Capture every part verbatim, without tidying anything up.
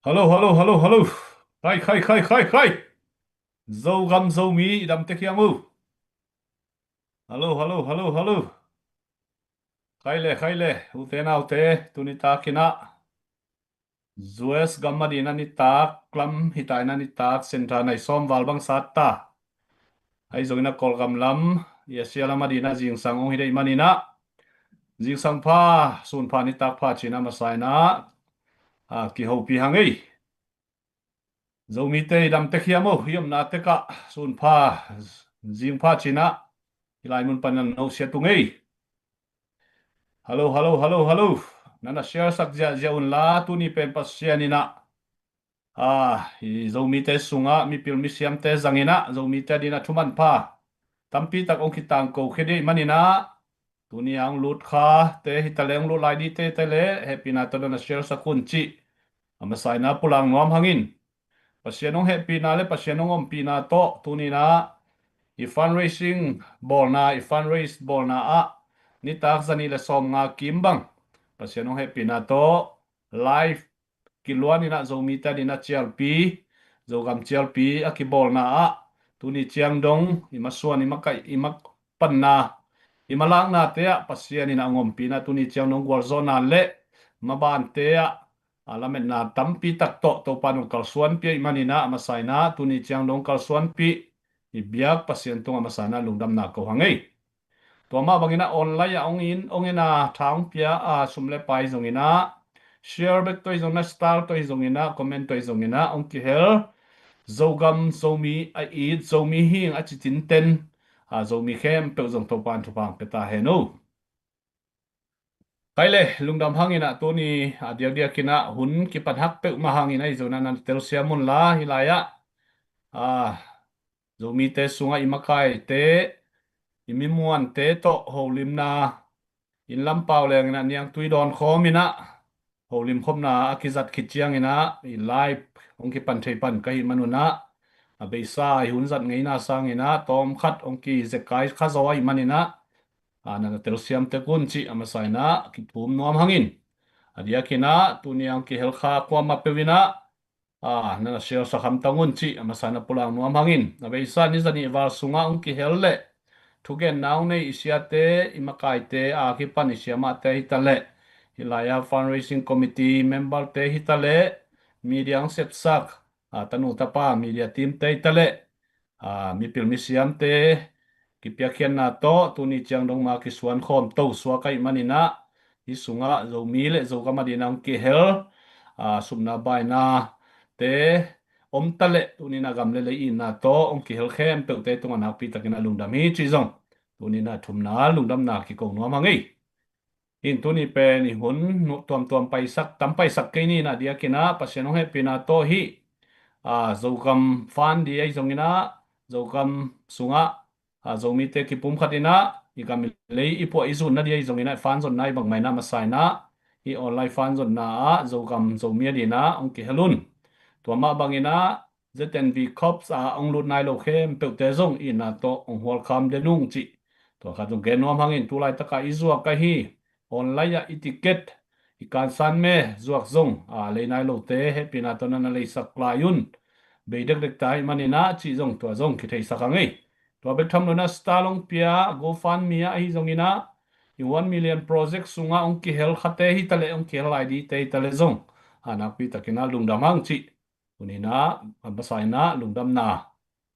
Hello, hello, hello, hello. Khai, khai, khai, khai, khai. Zogam Zomi i dam tek hiam uh? Hello, hello, hello, hello. Khai le, khai le. Ute naute, tuni takin ah U S gam a dingin ah nitak lam hi ta in ah, nitak Centre nai sawm val bang sat ta. Ahi zongin ah Kawlgam lam, Asia lam a dingin ah zingsang hong hi ding manin ah, zingsang pha, sun pha, nitak pha ci-in ah masa in ah, a, kihopih hang ei. Zomite i dam tek hiam uh? I omna tek ah sun pha, zing pha ci-in ah, hih lai mun panin ah nusia tung ei. Hello, hello, hello, hello. Na na share sak ziahziah un la, tuni pen Pasian in ah, a, i Zomite sungah mipil misiamte zangin ah, Zomite a dingin ah thu manpha tampi tak hong kitangko khia ding manin ah, tuni a hong lut khate hi ta leh, hong lut lai dingte hi ta leh, hehpihna tawh na na share sak un ci a masa in ah pulak nuam hang in. Pasian hong hehpihna le Pasian hong ompihna tawh tuni in ah i fundraising bawlna, i fundraise bawlna ah nitak zanih le sawmnga kim bang Pasian hong hehpihna tawh live kiluan in ah Zomite a dingin ah cialpi, Zogam cialpi a kibawlna ah tuni ciang dong i masuan, i makaih, i mapanna, i malaknate ah Pasian in ah hong ompih in ah tuni ciang dong gualzawhna le mabante ah, a, lametna tampi tak tawh Topa in hong kalsuanpih ahih manin ah, a masa in ah tuni ciang dong kalsuanpih i biak Pasian tungah a masa in ah lungdamna ko hang ei. Tua mah bangin ah online ah hong en, hong en a, tha hong pia a, sum le pai zongin ah, share bek tawh hi zongin ah, star tawh hi zongin ah, comment tawh hi zongin ah hong kihel Zogam Zomi a it, Zomi hi ing a ci tinten, a, Zomi khempeuh zong Topa in thupha hong pia ta hen uh. Khai le, lungdam hang in ah tuni, a, diakdiakin ah hun kipan hak peuhmah hangin ahi zongin ah na na telsiam un la, hih lai ah, a, Zomite sungah i makaite, i mimuante tawh holimna, inn lam pau leng in ah niangtui dawn khawm in ah holim khopna a kizat khit ciangin ah i live hong kipan thei pan ka hih manun ah, a, beisa i hun zat ngeina sangin ah tawmkhat hong kizekai kha zaw ahih manin ah, a, na na telsiam tek un ci a masa in ah kithum nuam hang in. A diakin ah tuni a hong kihel kha kuamah peuh in ah, a, na na share sak hamtang un ci a masa in ah pulak nuam hang in. A beisa ni zanih val sungah hong kihel le thugenna hong nei i siate, i makaite, a kipan i siamahte hi ta leh, hih lai ah fundraising committee memberte hi ta leh, media hong sepsak, a, tanu tapa media teamte hi ta leh, a, mipil misiamte kipiakkhiatna tawh tuni ciang dong mah kisuan khawm to suak ahih manin ah, hih sungah Zomi le Zogam a dingin ah hong kihel, a, supna bainate om ta leh tuni in ah gam le lei itna tawh hong kihel khempeuhte tungah nakpi takin ah lungdam hi cih zong tuni in ah thumna lungdamna kiko nuam hang ei. Hih tuni pen i hun nuh tuamtuam paisak, tam paisak kei ni in ah, a diakin ah Pasian hong hehpihna tawh hih, a, Zogam fund ding ahi zongin ah, Zogam sungah, a, Zomite kipumkhat in ah i gam i lei i puah i zun nading ahi zongin ah, fund zonna i bangmah in ah masa in ah hih online fund zonna ah Zogam Zomi a dingin ah hong kihel un. Tua mah bangin ah Z N V Corps ah hong lut nai lo khempeuhte zong itna tawh hong hualkham den ung cih tua khat zong gen nuam hang in. Tu laitak ah i zuak ahi online ah i ticket, i kansan me zuak zong, a, lei nai lote hehpihna tawh na na leisak lai un. Bei dekdek ta ahih manin ah cih zong tua zong kitheisak hang ei. Tua bek tham lo in ah Star hong pia, GoFundMe ah ahi zongin ah, i one million project sungah hong kihel khate hi ta leh, hong kihel lai dingte hi ta leh zong, a, nakpi takin ah lungdam hang cih tuni in ah a masa in ah lungdamna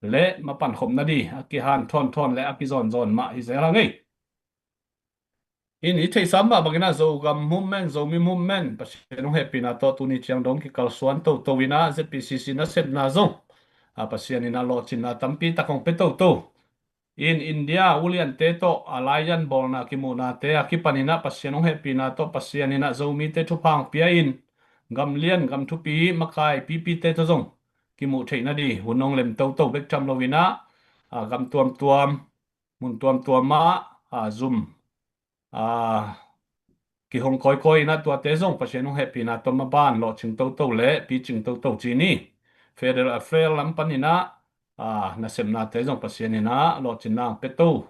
le mapan khopna ding a kihanthawn thawn le a kizawnzawn mah hi zel hang ei. In i theihsa mah bangin ah Zogam movement, Zomi movement, Pasian hong hehpihna tawh tuni ciang dong kikalsuan toto in ah Z P C C nasepna zong, a, Pasian in ah lawhcinna tampi tak hong pia toto. In India uliante tawh alliance bawlna kimuhnate a kipan in ah Pasian hong hehpihna tawh Pasian in ah Zomite thupha hong pia in, gam lian gam thupi makai pipite tawh zong kimuh theih nading hun hong lem toto bek tham lo in ah, a, gam tuamtuam, mun tuamtuam ah, a, zum, a, kihong kawikawi in ah tuate zong Pasian hong hehpihna tawh maban lawhcing toto le picing toto ci ni. Federal Affairs lam pan in ah, a, nasepnate zong Pasian in ah lawhcinna hong pia to.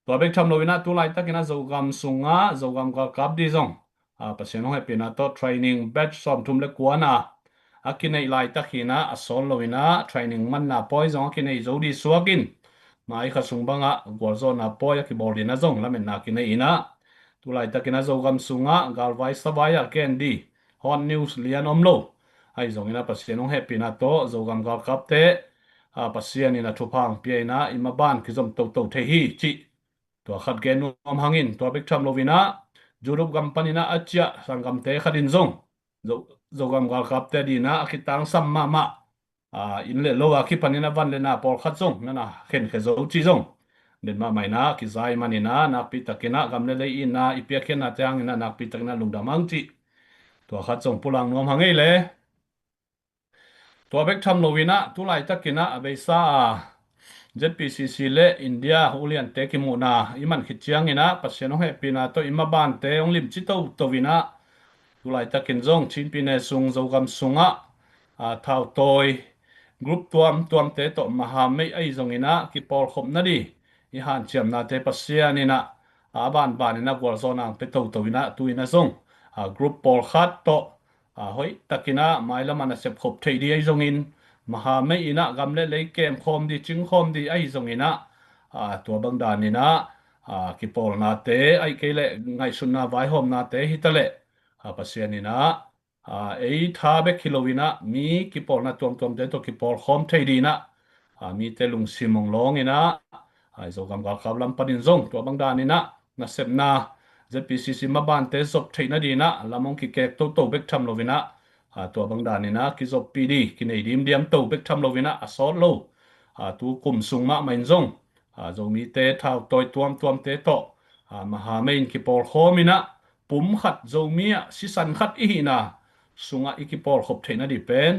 Tua bek tham lo in ah tu laitak in ah Zogam sungah Zogam galkap ding zong, a, Pasian hong hehpihna tawh training batch sawmthum le kua na, a kineih laitak hi in ah, a sawt lo in ah, training manna pawi zong a kineih zo dih suak in, mai kha sung bangah gualzawhna pawi a kibawl ding ah zong lametna kineih in ah, tu laitakin ah Zogam sungah galvai savai ah ken dih hot news lian om lo. Ahi zongin ah Pasian hong hehpihna tawh Zogam galkapte, a, Pasian in a thupha hong pia in ah i maban kizom toto thei hi cih tua khat gen nuam hangin, tua bek tham lo in ah Europe gam panin ah a ciah sanggamte khat in zong Zo-, Zogam galkapte ading ah a kitangsam mahmah, a, inn le lo a kipanin ah van le na pawlkhat zong na na khenkhia zo cih zong den mahmah in ah kiza ahih manin ah, nakpi takin ah gam le lei itna, i piakkhiatnate hangin ah nakpi takin ah lungdam hang cih tua khat zong pulak nuam hang ei le. Tua bek tham lo in ah tu laitakin ah a beisa a ZPCC le India uliante kimuhna i man khit ciangin ah Pasian hong hehpihna tawh i mabante hong limci toto in ah, tu laitakin zong Chin pyine sung Zogam sungah, a, thautawi group tuamtuamte tawh mahameih ahi zongin ah kipawlkhop nading i hanciamnate Pasian in ah a banban in ah gualzawhna hong pia toto in ah tu in ah zong, a, group pawlkhat tawh, a, hoih takin ah mailam ah nasep khop theih ding ahi zongin, mahameih in ah gam le lei kemkhawm ding, cingkhawm ding ahi zongin ah, a, tua bang danin ah, a, kipawlnate ahih kei leh ngaihsutna vaihawmnate hi ta leh, a, Pasian in ah, a, ei tha bek hi lo in ah mi kipawlna tuamtuamte tawh kipawlkhawm thei ding in ah, a, mite lungsim hong lawng in ah, a, Zogam galkap lam panin zong tua bang danin ah nasepna ZPCC mabante zop theih nading in ah lam hong kikek toto bek tham lo in ah, a, tua bang danin ah kizoppih ding kinei dimdiam to bek tham lo in ah a sawt lo, a, tu kum sung mahmah in zong, a, Zomite thautawi tuamtuamte tawh, a, mahameih in kipawlkhawm in ah pum khat Zomi ah sisan khat i hihna sungah i kipawlkhop theih nading pen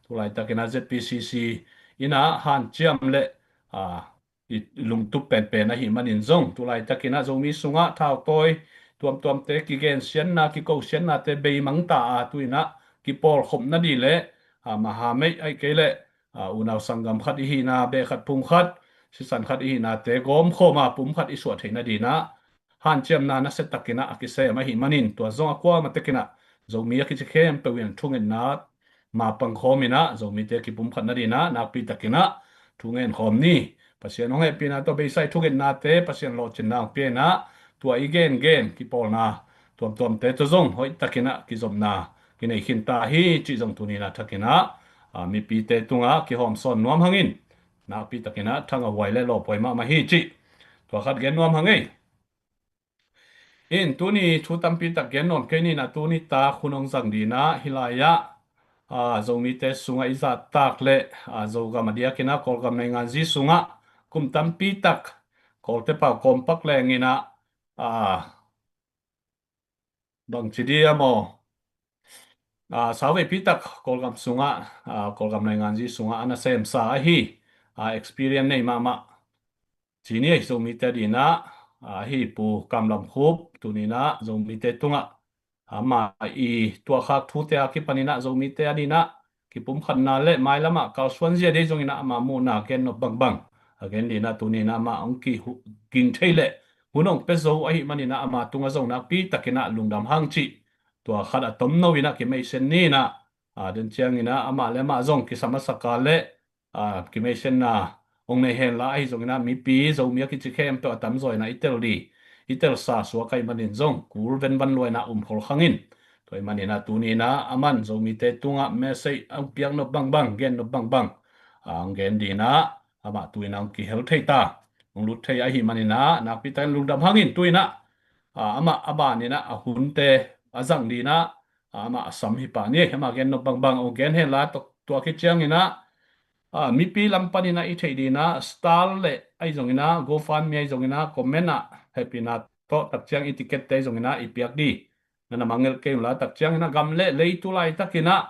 tu laitakin ah ZPCC in ah hanciam le, a, i lungtup penpen ahih manin zong tu laitakin ah Zomi sungah thautawi tuamtuamte kigensiatna, kikosiatnate beimang ta a, tu in ah kipawlkhop nading le, a, mahameih ahih kei leh, a, unau sanggam khat i hihna, beh khat phung khat, sisan khat i hihnate gawmkhawm a pum khat i suah theih nading in ah hanciamna nasia takin ah a kisem ahih manin, tua zong a kuamah tekin ah Zomi a kici khempeuh in thungetna ma pangkhawm in ah Zomite kipumkhat nading in ah nakpi takin ah thungen khawm ni. Pasian hong hehpihna tawh beisa i thungetnate Pasian lawhcinna hong pia in ah tua i gengen kipawlna tuamtuamte tawh zong hoih takin ah kizopna kinei khin ta hi cih zong tuni in ah thakin ah, a, mipite tungah kihawmsawn nuam hangin, nakpi takin ah thang a huai le lawpuai mahmah hi cih tua khat gen nuam hang ei. In tuni thu tampi tak gen nuam kei ni in ah, tuni tak hun hong zang ding in ah hih lai ah, a, Zomite sungah i zahtak le, a, Zogam a diakin ah Kawlgam nainganzi sungah kum tampi tak Kawlte pau kawmpak leng in ah, a, bangci dia maw, a, sauveipi tak Kawlgam sungah, a, Kawlgam nainganzi sungah a nasemsa ahi, a, experience nei mahmah ci ni ei, Zomite ading in ah, a, ahi Pu Kam Lam Khup tuni in ah Zomite tungah, a, ama i tuahkhak thute a kipan in ah Zomite ading in ah kipumkhatna le mailam ah kalsuan zia dei zong in ah ama muhna gen nop bangbang a gen ding in ah tuni in ah ama hong kiging thei le hun hong pia zo ahih man in ah ama tungah zong nakpi takin ah lungdam hang cih tua khat a tomno in ah kimeisen ni in ah, a, den ciangin ah amah le amah zong kisam a sak a le, a, kimeisenna hong nei hen la, ahi zongin ah mipi Zomi a kici khempeuh a tamzaw in ah i tel ding, i telsa suak ahih manin zong kul venvan lua in ah um khol khang in. Tua ahih manin ah tuni in ah aman Zomite tungah message a hong piak nop bangbang, gen nop bangbang, a, hong gen ding in ah amah tu in ah hong kihel thei ta, hong lut thei ahih manin ah nakpi takin lungdam hang in tu in ah, a, amah a ban in ah a hunte a zang ding in ah, a, amah a sam hi pah ni, amah gen nop bangbang hong gen hen la, tua khit ciangin ah, a, mipi lam panin ah i theih ding in ah star le ahi zongin ah GoFundMe ahi zongin ah comment ah hehpihna tawh tak ciang i ticket te ahi zongin ah i piak ding. Na na mangngilh kei un la, tak ciangin ah gam le lei tu laitakin ah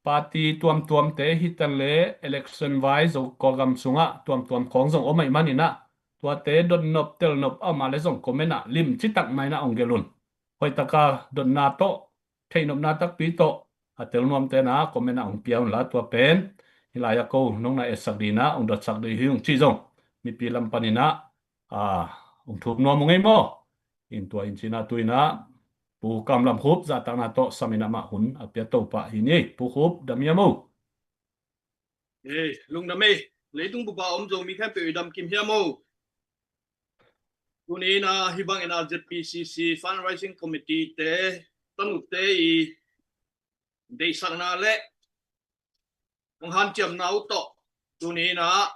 party tuamtuamte hi ta le election vai zo Kawlgam sungah tuamtuam khawng zong om ahih manin ah tuate dotnop telnop a om a le zong comment ah limci tak mai in ah hong gelh un. Hoih taka dotna tawh, theihnopna takpi tawh a tel nuamte in ah comment ah hong pia un la, tua pen hih lai ah ko nong na etsak ding in ah hong dotsak ding hi ung cih zong mipi lam panin ah, a, hong thum nuam ung ei maw. In tua in ci in ah tu in ah Pu Kam Lam Khup zahtakna tawh samin amah hun a pia to pah hi ni. Pu Khup, dam hiam o? Ei, lungdam ei. Leitung bupa om Zomi khempeuh i dam kim hiam o? Tuni in ah hih bangin ah Z P C C Fundraising Committee te, tanute i deihsakna le hong hanciamna uh tawh tuni in ah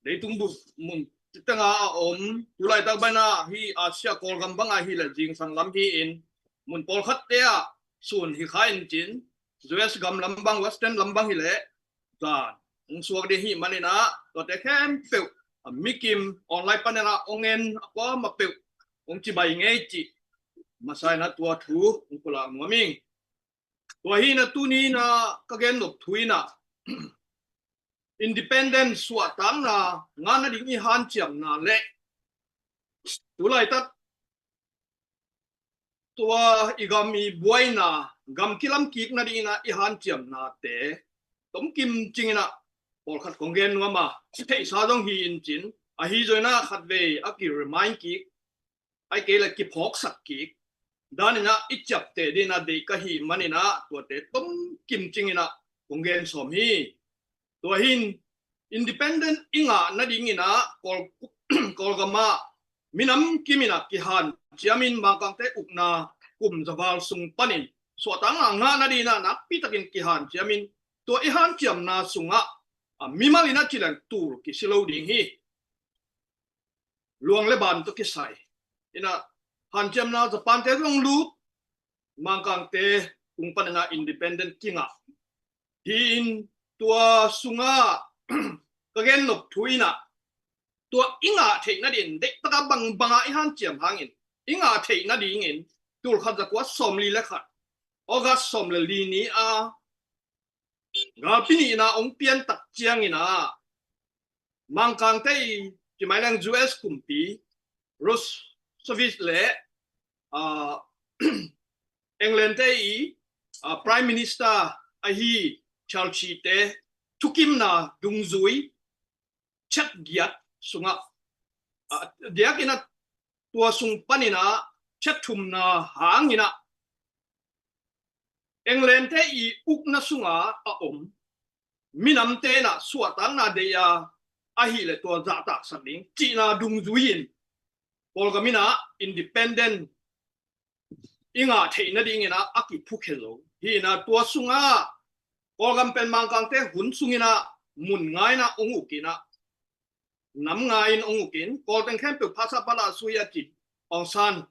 leitung bup mun tengah a om, tulaitak bang ah hih Asia Kawlgam bang ahih leh zingsang lam hi-in mun pawlkhatte ah sun hi kha in cin, U S gam lam bang, Western lam bang hi leh zan hong suak ding hi manin ah tuate khempeuh a mikim online panin ah hong en a kuamah peuh hong cibai ngei cih masa in ah tua thu hong pulak nuam ing. Tua hi in ah tuni in ah ka gen nop thu in ah independent suahtakna ngah nading i hanciamna le tulaitak tua i gam i buaina, gam kilam kik nading in ah i hanciamnate tomkim cing in ah pawlkhat kong gen nuam a, i theihsa zong hi in cin, ahi zong in ah khatvei a ki remind kik, ahih kei leh kiphawksak kik dan in ah i ciapteh ding in ah deih ka hih manin ah tuate tomkim cing in ah kong gen sawm hi. Tua hi in independent i ngah nading in ah Kawl, Kawlgam ah minam kim in ah kihanciam in Mangkangte ukna kum za val sung panin suahtakna ngah nading in ah nakpi takin kihanciam in tua i hanciamna sungah a mimal in ah ci leng tul kisi lo ding hi. Luang le ban tawh kisai in ah hanciamna Japan te zong lut, Mangkangte tung panin ah independent kingah hi in tua sungah ka gen nop thu in ah tua i ngah theih nading, deihtak a bangbang a i hanciam hangin i ngah theih nadingin tul khat za kua sawm li le khat, August sawm le li ni a galpi nihna hong pian tak ciangin ah Mangkangte i, ci mai leng U S kumpi, Roosevelt le, ah, England te i, ah, Prime Minister ahi Churchill te thukimna dungzui chat giat sungah, ah, diak in ah tua sung panin ah chat thumna hang in ah England te i ukna sungah a om minamte in ah suahtakna deih a, ahih leh tua zahtaksak ding cihna dungzui in Kawlgam in ah independent i ngah theih nading in ah a kiphukhia zo hi in ah tua sungah Kawlgam pen Mangkangte hun sung in ah mun nga in ah hong uk in ah nam nga in hong uk in Kawl teng khempeuh phasapala sui a ci, Aung San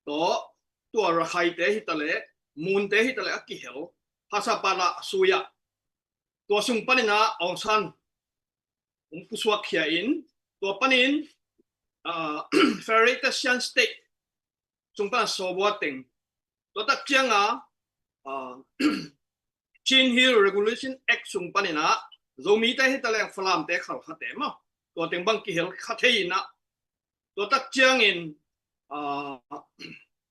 tawh tua Rakhine te hi ta leh, Mon te hi ta leh a kihel phasapala sui ah tua sung panin ah Aung San hong pusuak khia in tua panin, ah, Federated Shan State sung pan a sawbua teng tua tak ciang a, ah, Chin Hill Regulation Act sung panin ah Zomite hi ta leng Falamte, Khalkhate maw, tua teng bang kihel kha thei in ah tua tak ciangin, ah,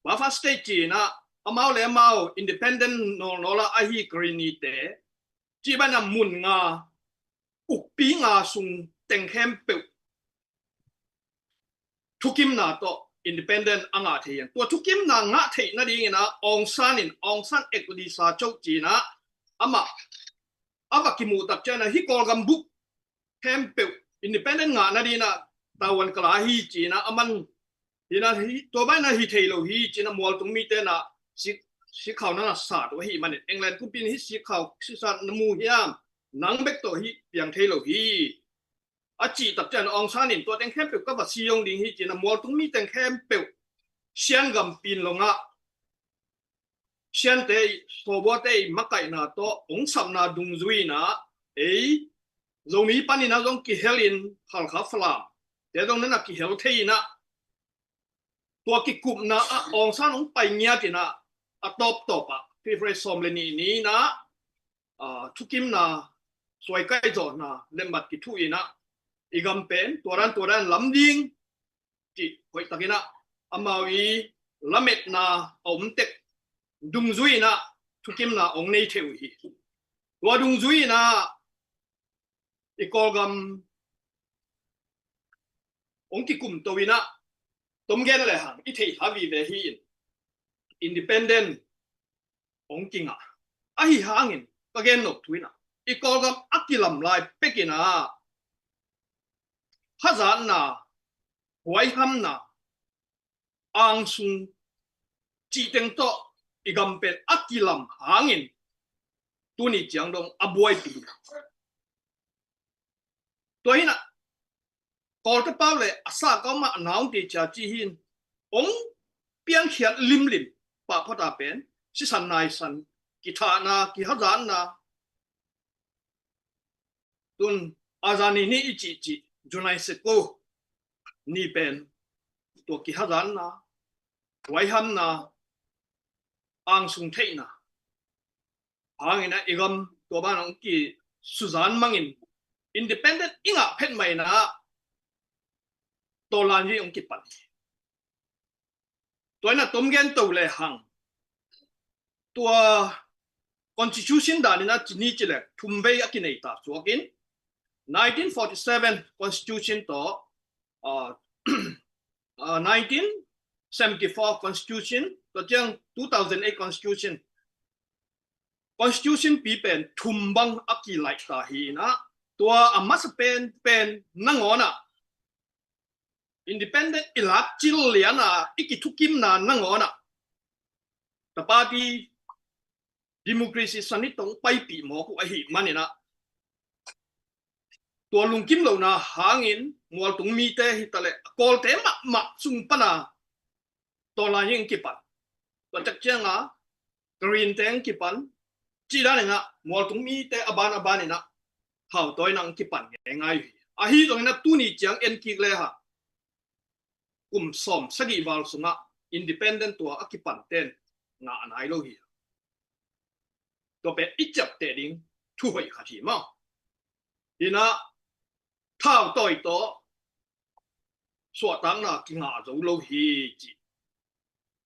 Buffer State ci in ah amau le amau independent nawlnawl a ahi Karenni te cih bang in ah mun nga, ukpi nga sung teng khempeuh thukimna tawh independent a ngah thei hi. Tua thukimna ngah theih nading in ah Aung San in, Aung San Act Lisa Chow ci in ah amah a va kimuh tak ciang in ah hih Kawlgam bup khempeuh independent ngah nading in ah tavuan kala hi ci in ah a man hi in ah, tua bang in ah hi thei lo hi ci in ah mualtung mite in ah sik, sikkhau na na sat uh ahih manin England kumpi in hih sikkhau sisa na mu hiam, nang bek tawh hih piang thei lo hi a cih tak ciang Aung San in tua teng khempeuh ka va si zong ding hi ci in ah mualtung mi teng khempeuh Shan gam pin lawngah Shante i, sawbuate i makaihna tawh hong sapna dungzui in ah ei Zomi panin ah zong kihel in Khalkha, Falam te zong na na kihel thei in ah tua kikupna ah Aung San hong pai ngiat in ah a tawptawp ah February sawm le nih ni in ah, ah, thukimna suaikai zawhna lemmat kithuh in ah i gam pen tua dan tua dan lam ding cih hoih takin ah amau i lametna a om tek dungzui in ah thukimna hong nei thei uh hi. Tua dungzui in ah i Kawlgam hong kikumto in ah tom gen le hang i theihsa vive hi in independent hong kingah. Ahi hangin ka gen nop thu in ah, i Kawlgam a kilam lai pekin ah hazatna, huaihamna, angsung cih teng tawh i gam pen a kilam hangin tuni ciang dong a buaipi hi. Tua hi in ah Kawlte pau le a sakau mah a naungte cia ci hi in, hong piankhiat limlim pah phota pen sisan naisan, kithahna, kihazatna, tun a zani ni i cihcih, July seko ni pen tua kihazatna, huaihamna, angsung theihna hangin ah i gam tua ban hong kisuzan mangin independent i ngah phet mah in ah tawlan hi hong kipan hi. Tua in ah tom gen to le hang, tua constitution dan in ah ci ni ci le thum vei a kinei ta suak in, nineteen forty-seven constitution tawh, uh, uh, nineteen seventy-four constitution, tua ciang two thousand eight constitution, constitution pi pen thum bang a kilaih ta hi in ah, tua a masa pen pen nangawn ah independent i lak cil lian a i kithukimna nangawn ah tapa ti democracy san i tong paipih mawk uh ahih manin ah, tua lungkim lohna hangin mualtung mite hi ta le Kawlte mahmah sung pan a tawlan hi hong kipan. Tua tak ciang a Karen te hong kipan, cih dan in ah mualtung mite a ban a ban in ah hau tawi in ah hong kipan ngeingai hi. Ahi zongin ah tuni ciang en kik le hang, kum sawm sagih val sungah independent tua a kipan ten ngah a nai lo hi. Tua pen i ciapteh ding thu hoih khat hi maw. Hi in ah thau tawi tawh suahtakna kingah zo lo hi ci.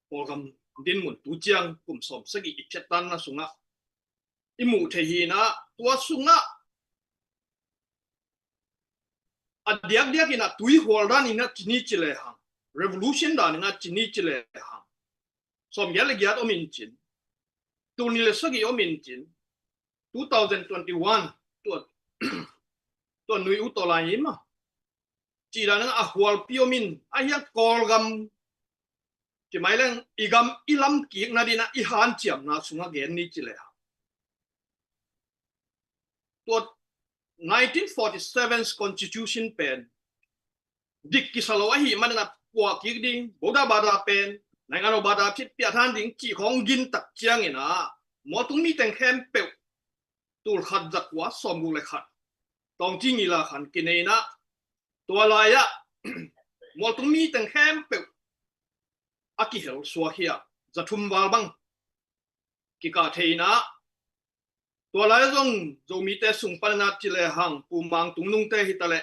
Kawlgam dinmun tu ciang kum sawm sagih i phiattanna sungah i muh thei hi in ah, tua sungah a diakdiak in ah tuihual dan in ah ci ni ci le hang, revolution dan in ah ci ni ci le hang, sawmgiat le giat om in cin, tul nih le sagih om in cin, two thousand twenty-one tua, tua nui uh tawlan hi maw, cih dan in ah a hualpi om in, ahi hang Kawlgam ci mai leng i gam i lam kik nading in ah i hanciamna sungah gen ni ci le hang, tua nineteen forty-seven constitution pen dik kisa lo ahih manin ah puah kik ding, boda bada pen naingan lo bada cih piahthan ding cih khawng gin tak ciangin ah mualtung mi teng khempeuh tul khat za kua sawmguk le khat Taungci ngila khan kinei in ah, tua lai-ah mualtung mi teng khempeuh a kihel suak hi a, za thum val bang kikah thei in ah, tua lai-ah zong Zomite sung panin ah ci le hang Pu Mang Tung Nungte hi ta le,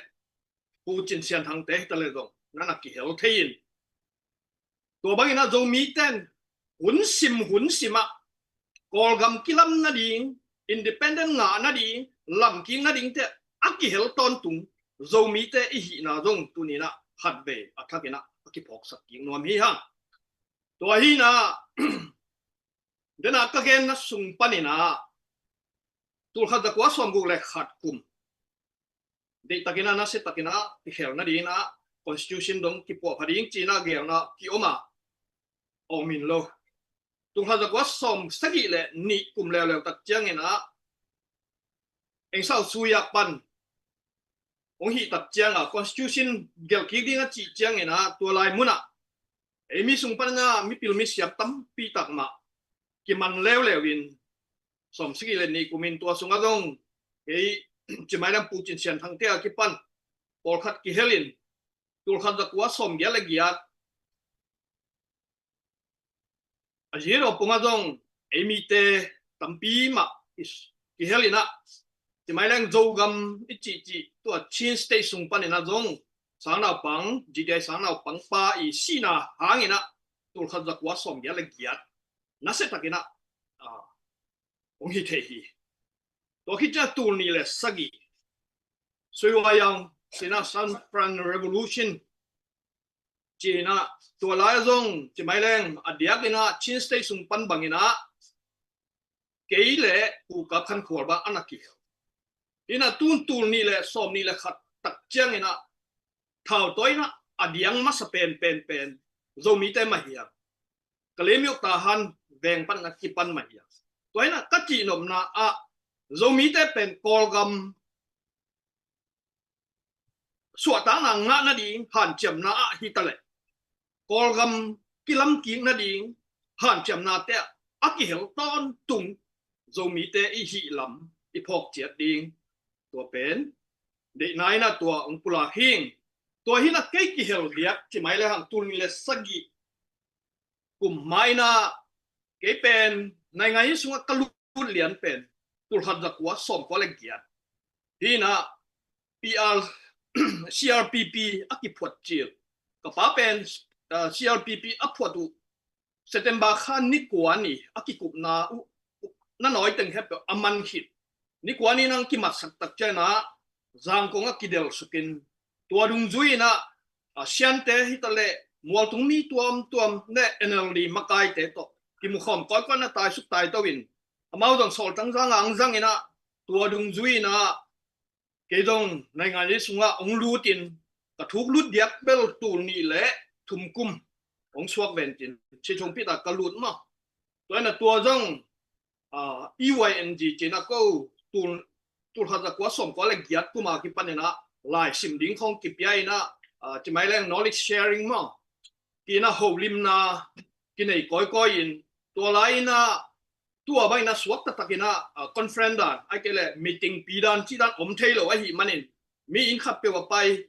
Pu Cin Sian Thangte hi ta le zong na na kihel thei in, tua bangin ah Zomite in hun sim hun sim ah Kawlgam kilam nading, independent ngah nading, lam kik nadingte a kihel tawntung Zomite i hihna zong tuni in ah khatvei a thak in ah a kiphawksak kik nuam hi hang. Tua hi in ah, den a ka genna sung panin ah tul khat za kua sawmguk le khat kum deihtakin ah, nasiatakin ah kikhel nading in ah constitution dong kipuahpha ding ci in ah gelna kiom a, om in lo. Tul khat za kua sawm sagih le nih kum leuleu tak ciangin ah Aung San Suu Kyi pan hong hih tak ciang a, constitution gelh kik ding a cih ciangin ah, tua lai mun ah ei mi sung panin ah mipil misiam tampi tak mah kiman leuleu in, sawm sagih le nih kum in tua sungah zong ei ci mai leng Pu Cin Sian Thangte a kipan pawlkhat kihel in, tul khat za kua sawmgiat le giat a zia daw pungah zong ei mite tampi mah i kihel in ah, ci mai leng Zogam i cihcih tua Chin State sung panin ah zong sangnaupang, G T I sangnaupang pa i sihna hangin ah tul khat za kua sawmgiat le giat nasiatakin ah, ah, hong hi thei hi. Tua khit ciang tul nih le sagih Sui Wai Yaung sin ah San Fran Revolution Ci-in ah tua lai zong ci mai leng a diakin ah Chin State sung pan bangin ah kei le Pu Kap Khan Khual bang a na kihel. Hi-in ah tun tul nih le sawm nih le khat tak ciangin ah thau tawi-in ah a diang masa pen pen pen Zomite mah hi a, Kalaymyo Tahan veng pan a kipan mah hi a. Tua hi-in ah ka cihnopna ah Zomite pen Kawlgam suahtakna ngah nading hanciamna ah hi ta leh Kawlgam kilamkik nading hanciamnate ah a kihel tawntung Zomite i hih lam i phawk ciat ding, tua pen deihna in ah tua hong pulak hi ing. Tua hi-in ah kei kihel diak ci mai le hang tul nih le sagih kum mai-in ah kei pen naingan inn sungah ka lut lian pen tul khat za kua sawm kua le giat. Hi-in ah P R, C R P P a kiphuat cil. Ka pa pen, ah, C R P P a phuat uh September kha ni kua ni a kikupna uh na nawi teng khempeuh a man khit. Ni kua ni-in ah kimatsak tak ciangin ah Zangkong ah kidelsukin tua dungzui-in ah, ah, Siante hi ta leh mualtung mi tuamtuam le N L D makaite tawh kimukhawm kawikawi-in ah taisuk taito-in amau zong sawltang zang ang zangin ah tua dungzui-in ah kei zong naingan inn sungah hong lutin ka thuk lut diak bel tul nih le thum kum hong suak ven cin Chin State sung pan ah ka lut mah. Tua hi-in ah tua zong, ah, E Y N G ci-in ah ko tul, tul khat za kua sawm kua le giat kum a kipan in ah laisim ding khawng kipia-in ah, ah, ci mai leng knowledge sharing maw, ki-in ah holimna kinei kawikawi-in tua lai-in ah tua bangin ah suak taktakin ah, ah, conference dan ahih kei leh meeting pi dan cih dan om thei lo ahih manin mi inn khatpeuh ah pai,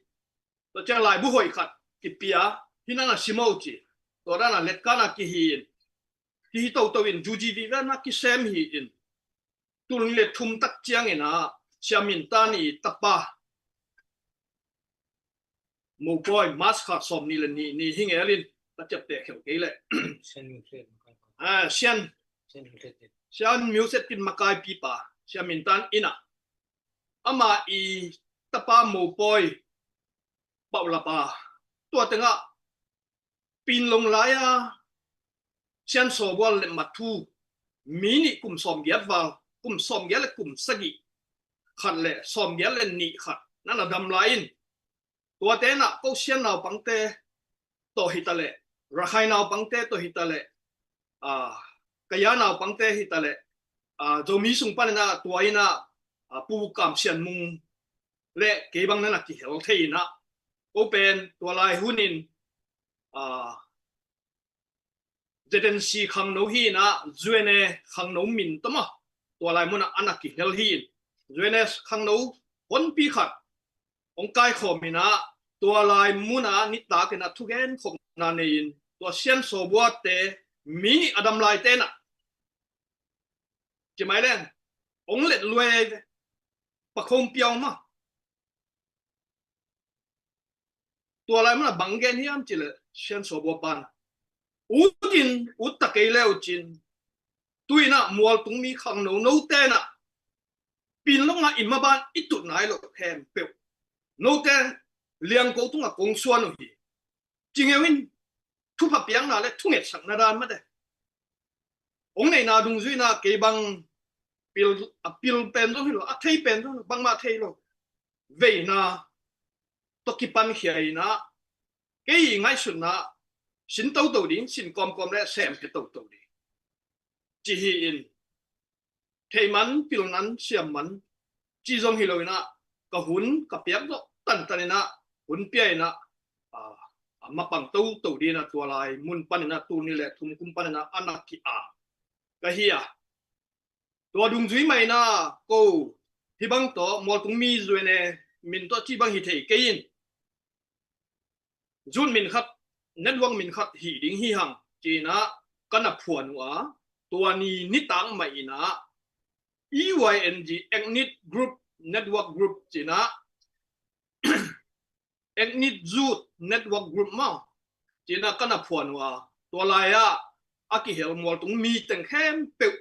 tua ciang laibu hoih khat kipia, hi-in ah na sim o ci. Tua dan ah letkan ah kihi-in, kihi toto-in U G V vel-in ah kisem hi-in tul nih le thum tak ciangin ah Sia Min Tan i tapa Mopawi March kha sawm nih le nih ni hi ngel in ka ciapteh khel kei leh. Sian Music. Ah, Sian. Sian Music. Sian Music kin makaipipa Sia Min Tan in ah ama i tapa Mopawi Pauhlapa tua tengah Pinlong lai-a Sian Sawbua le Mathu mi nih kum sawm giat val, kum sawm giat le kum sagih khat le sawm giat le nih khat na na dam lai-in, tuate in ah ko Sian naupangte tawh hi ta leh, Rakhine naupangte tawh hi ta leh, ah, Kaya naupangte hi ta leh, ah, Zomi sung panin ah tua in ah, ah, Pu Kam Sian Mung le kei bang na na kihel thei in ah, ko pen tua lai hunin, ah, Z N C khangno hi in ah, U N A khangno min tawh mah tua lai mun ah a na kihel hi in, U N A khangno honpi khat hong kaikhawm in ah, tua lai mun ah nitak in ah thugen khopna nei in, tua Sian Sawbuate mi nih a dam laite in ah, ci mai leng hong let luai ve, pakhong piau mah. Tua lai mun ah bang gen hiam cih leh Sian Sawbua pan, ut in ut ta kei le uh cin, tu in ah mualtung mi khangno note in ah Pinlong ah i maban i tut nai lo khempeuh note liangko tungah kong suan uh hi. Ci ngeu in, thupha piakna le thungetsakna dan mate hong neihna dungzui in ah kei bang pil, a pil pen zong hi lo, a thei pen zong hi lo, bangmah thei lo, veina tawh kipankhia in ah kei ngaihsutna sin toto ding, sin kawmkawm le sem pia toto ding ci hi in, thei man, pil man, siam man ci zong hi lo in ah, ka hun ka piak zawh tantan in ah, hun pia in ah, ah, a mapang toto ding in ah tua lai mun panin ah tul nih le thum kum panin ah a na ki-ap ka hi a. Tua dungzui mah in ah ko hih bang tawh mualtung mi U N A min tawh cih bang hi thei kei in, zut min khat, network min khat hi ding hi hang ci in ah ka na phuan uh a, tua ni nitak mah in ah E Y N G, Ethnic Group, Network Group ci in ah, Ethnic Youth Network Group maw ci in ah ka na phuan uh a, tua lai-ah a kihel mualtung mi teng khempeuh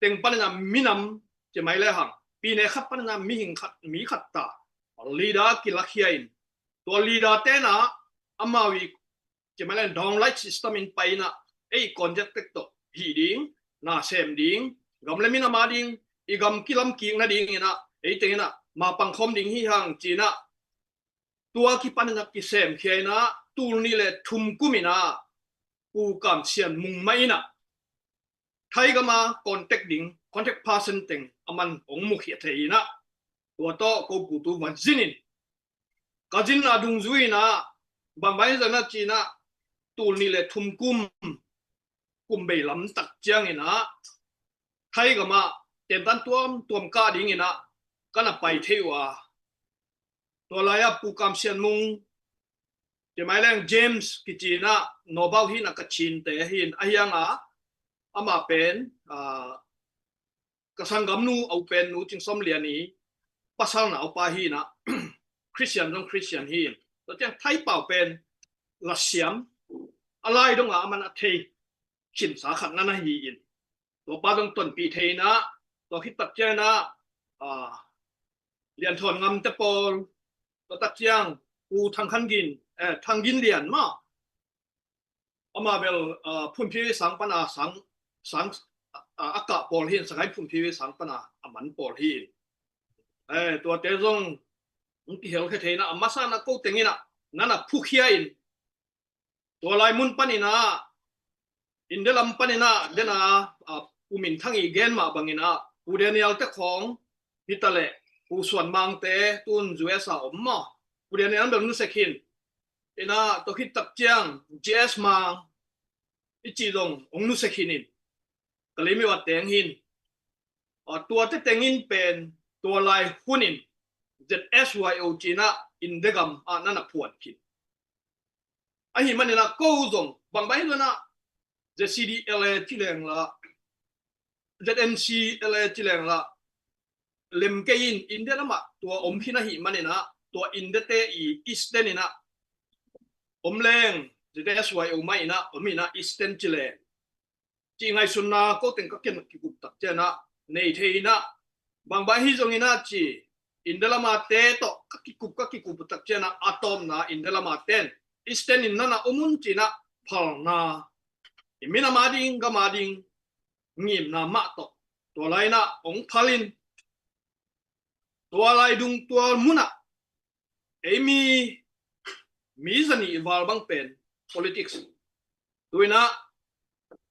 teng panin ah minam ci mai le hang, pine khat panin ah mihing khat, mi khat ta leader kilakhia in, tua leader te in ah amau i ci mai leng downlight system in pai in ah, ei contact tawh hih ding, na sem ding, gam le minam a ding, i gam kilam kik nading in ah, ei teng in ah ma pangkhawm ding hi hang ci in ah, tua kipan in ah kisem khia in ah, tul nih le thum kum in ah Pu Kam Sian Mung mah in ah Thai gam a contact ding, contact person teng a man hong mukhia thei in ah, tua tawh ko pu tu va zin in, ka zin a dungzui in ah, bang bang zan a ci in ah, tul nih le thum kum, kum bei lam tak ciang in ah, Thai gam a tentan tuamtuam kah ding in ah, ka na pai thei uh a. Tua lai ah Pu Kam Sian Mung, ci mai leng James kici in ah, Nobau hi in ah, Kachin te hi in, a hiang a, ama pen, ah, ka sanggamnu a u pen Nu Cing Sawm Lian i pasal naupa hi in ah, Christian zong Christian hi in. Tua ciang Thai pau pen lasiam, a lai dong a a man a thei khinsa khat na na hi in. Tua pa zong tonpih thei in ah, tua khit tak ciang in ah, ah, Lian Thawn Ngam te pawl, tua tak ciang Pu Thang Khan Gin, eh, Thang Gin Lian mah, ama bel, ah, Phunphi sang pan a sang, sang, ah, a kah pawl hi in, Sagaing Phunphi sang pan a a man pawl hi in. Eh, tuate zong hong kihel khia thei in ah, a masa in ah ko teng in ah na na phukhia in, tua lai mun pan in ah, India lam pan in ah, den a, ah, Pu Min Thang i gen mah bang in ah, Pu Daniel te khawng hi ta leh, Pu Suan Mang te tun U S a om maw, Pu Daniel bel nu se khin in ah, tua khit tak ciang J S Mang i ci zong hong nu se khin in, ka lim i wa teng hi in. Ah, tuate teng in pen tua lai hun in Z S Y O ci in ah India gam ah na na phuan khin. Ahih man in ah ko zong bang bang hi zong ah Z C D L A ci leng la, Z N C L A ci leng la, lem kei in, India lam ah tua om khin ahih man in ah, tua India te i Eastern in ah om leng, Z S Y O mah in ah om in ah, Eastern ci leng, ci ngaihsutna ko teng ka ken kikup tak ciang ah nei thei in ah, bang bang hi zong in ah ci, India lam a te tawh ka kikup, ka kikup tak ciang ah, a tawpna India lam a ten Eastern in na na om un ci in ah, phalna, i minam a ding, gam a ding ngimna mah tawh tua lai in ah hong phal in, tua lai dung tua mun ah ei mi, mi zanih val bang pen politics, tu in ah,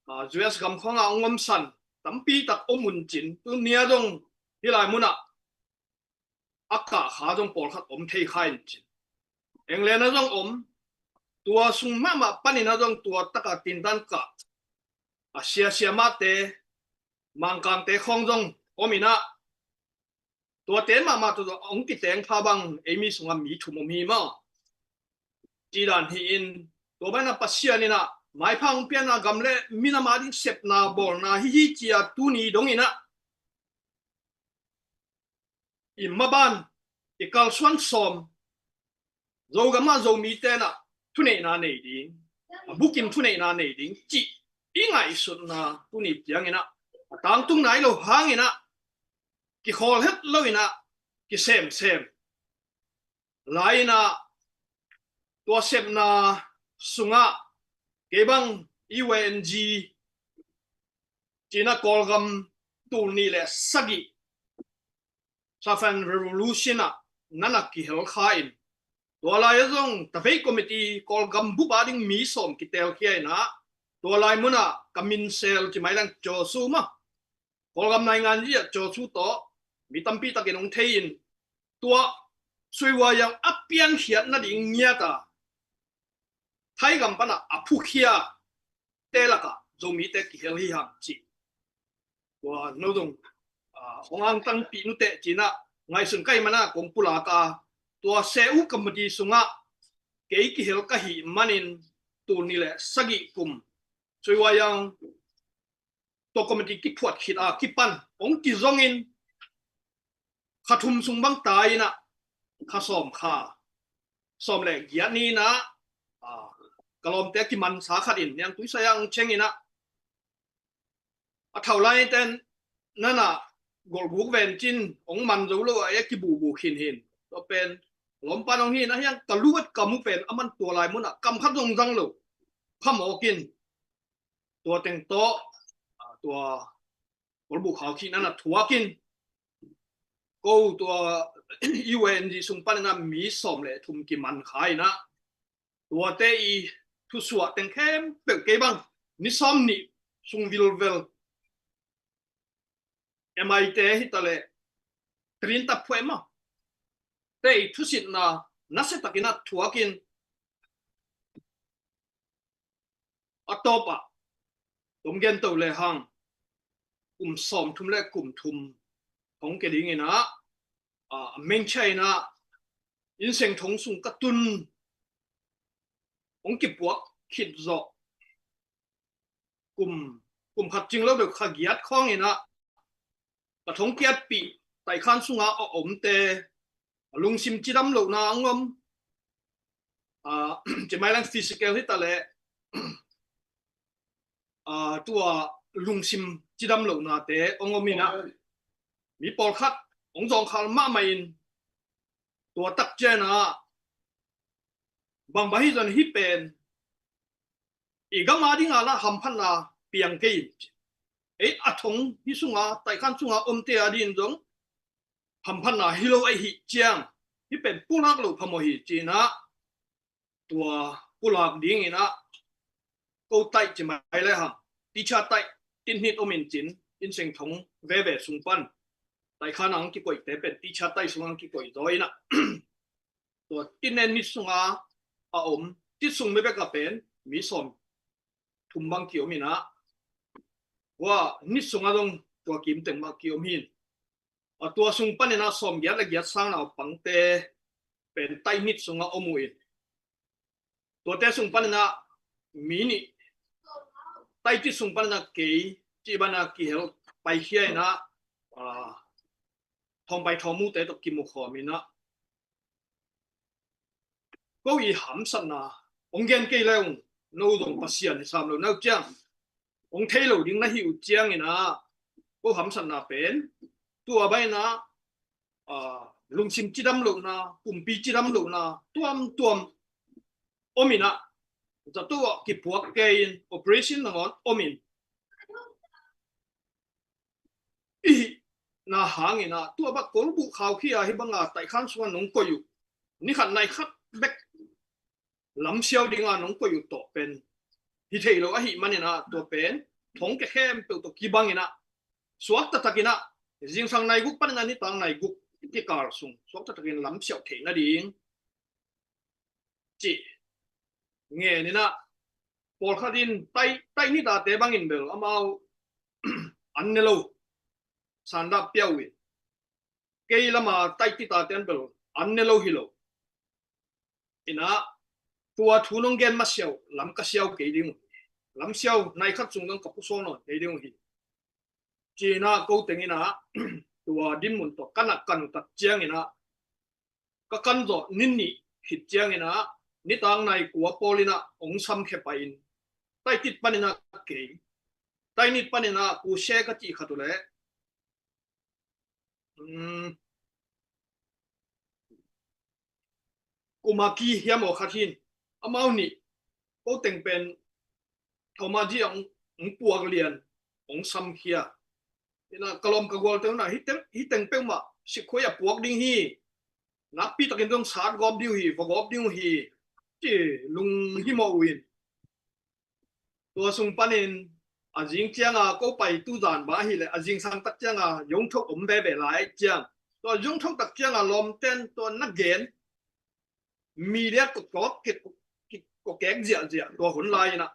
ah, U S gam khawng ah hong omsan tampi tak om un cin, tuni a zong hih lai mun ah a kah kha zong pawlkhat om thei kha in cin, England ah zong om, tua sung mahmah pan in ah zong tua tak a tintan kah, a sia sia mah te, Mangkang te khawng zong om in ah, tua ten mahmah tawh zong hong kiteng pha bang ei mi sung ah mi thum om hi maw, ci dan hi in, tua bang in ah Pasian in ah maipha hong pia in ah, gam le minam a ding sepna bawlna hi hi ci a, tuni dong in ah i maban, i kalsuan sawm, Zogam ah Zomite in ah thuneihna nei ding, a bukim thuneihna nei ding cih i ngaihsutna tuni ciang in ah a tangtung nai lo hang in ah, kikhawl het lo in ah, kisemsem lai in ah, tua sepna sung ah kei bang E Y N G ci in ah Kawlgam tul nih le sagih Saffron Revolution ah na na kihel kha in, tua lai ah zong Tavei Committee Kawlgam bup a ding mi sawm kitel khia in ah, tua lai mun ah ka min sel ci mai leng Josu mah, Kawlgam naingan zia Josu tawh mi tampi tak in hong thei in, tua Sui Wai Yang a piankhiat nading ngiat a, Thai gam pan ah a phukhia te lak ah Zomite kihel hi hang ci. Tua no zong, ah, hong angtangpih nuteh ci in ah ngaihsun ka hih man ah kong pulak a, tua Seh U Committee sung ah kei kihel ka hih man in tul nih le sagih kum Sui Wai Yang tua committee kiphuat khit a kipan hong kizong in, kha thum sung bang tai in ah, kha sawm, kha sawm le giat ni in ah, ah, ka lawmte kimansa khat in Niangtui Saya hong cheng in ah, a thau lai ten na na golhguk ven cin hong man zo lo a, e kibubu khin hi in. Tua pen lawmpa nong hi in ah, hiang ka luat ka mu pen a man tua lai mun ah kam khat zong zang lo. phamawk in, tua teng tawh, ah, tua kolbuk hau khihna na thuak in, ko tua U N G sung panin ah mi sawm le thum kiman kha in ah, tuate i thusuah teng khempeuh kei bang ni sawm nih sung vilvel M I te hi ta leh, Trin ta phuai ma te i thusitna nasia takin ah thuak in, a tawpah tom gen to le hang, kum sawm thum le kum thum hong ke dingin ah, ah, a mengchia in ah, inn seng thong sung ka tun hong kipuak khit zawh kum, kum khat cing lo deuh kha giat khawng in ah, ka thong kiatpih taihkhan sunga a omte, a lungsim cidam lohna ang om, ah, ci mai lang physical hi ta leh, ah, tua lungsim cidam lohnate ang om in ah, mi pawlkhat hong zawngkhal mahmah in, tua tak ciang ah, bang bang hi zong hi pen i gam a ding a lah hamphatna piang kei in, ei a thong hi sunga, taihkhan sunga omte a ding zong hamphatna hi lo ahih ciang, hi pen pulak lo phamawh hi ci in ah, tua pulak dingin ah, ko taih ci mai le hang, teacher taih, tin hnit om in cin, inn seng thong veve sung pan taihkhan ang kikoihte pen teacher taih sung ang kikoih zaw in ah, tua tin nen hnit sunga a om, tit sung mi bek a pen mi sawm thum bang ki om in ah, tua hnit sunga zong tua kim teng mah ki om hi in, a tua sung panin ah sawm giat le giat sang naupangte pen taih hnit sunga om uh in, tuate sung panin ah mi nih, taih tit sung panin ah kei cih bang ah kihel paikhia in ah, ah, Thawngpai Thawngmute tawh kimu khawm in ah, ko i hamsatna hong gen kei le ung, no zong Pasian hi sam lo na uh ciang, hong thei lo ding na hi uh ciangin ah, ko hamsatna pen tua bang in ah, ah, lungsim cidam lohna, pumpi cidam lohna tuamtuam om in ah, zato ah kipuak kei in, operation nangawn om in, i hihna hangin ah, tua bang kolbuk khau khia hi bang a taihkhan sungah nong koih uh, ni khat nai khat bek lamsiau ding a nong koih uh tawh pen hi thei lo ahih manin ah, tua pen thong ke khempeuh tawh kibang in ah, suakta takin ah, zingsang nai guk panin ah nitak nai guk kikal sung suakta takin lamsiau theih nading ci ngen in ah, pawlkhat in taih, taih nitate bangin bel amau an ne lo, sandap pia uh in, kei lama taih titate in bel an ne lo hi lo in ah, tua thu nong gen masiau lam ka siau kei ding uh, lamsiau nai khat sung dong ka pusuak nawn kei ding uh hi, ci in ah, ko teng in ah, tua dinmun tawh ka na kan uh tak ciangin ah, ka kan zawh ni nih khit ciangin ah, nitak nai kua pawl in ah hong samkhia pah in, taih tit panin ah kei, taih nit panin ah pu se ka cih khat uh leh, um, kumaki hiam aw khat hi in, amau nih, ko teng pen Thawmaji ah hong, hong puak lian, hong samkhia in ah, ka lawm ka gualte un ah, hih teng, hih teng peuhmah sikhuai a puak ding hi, nakpi takin zong sat gawp ding uh hi, va gawp ding uh hi, ci lunghimawh uh in, tua sung panin a zing cianga ko pai tu zan bang ahih leh a zingsang tak cianga yongthok om veve lai ciang, tua yongthok tak cianga lawmten tua na gen media ko, ko, ki, ki, ko kek ziahziah tua hun lai in ah,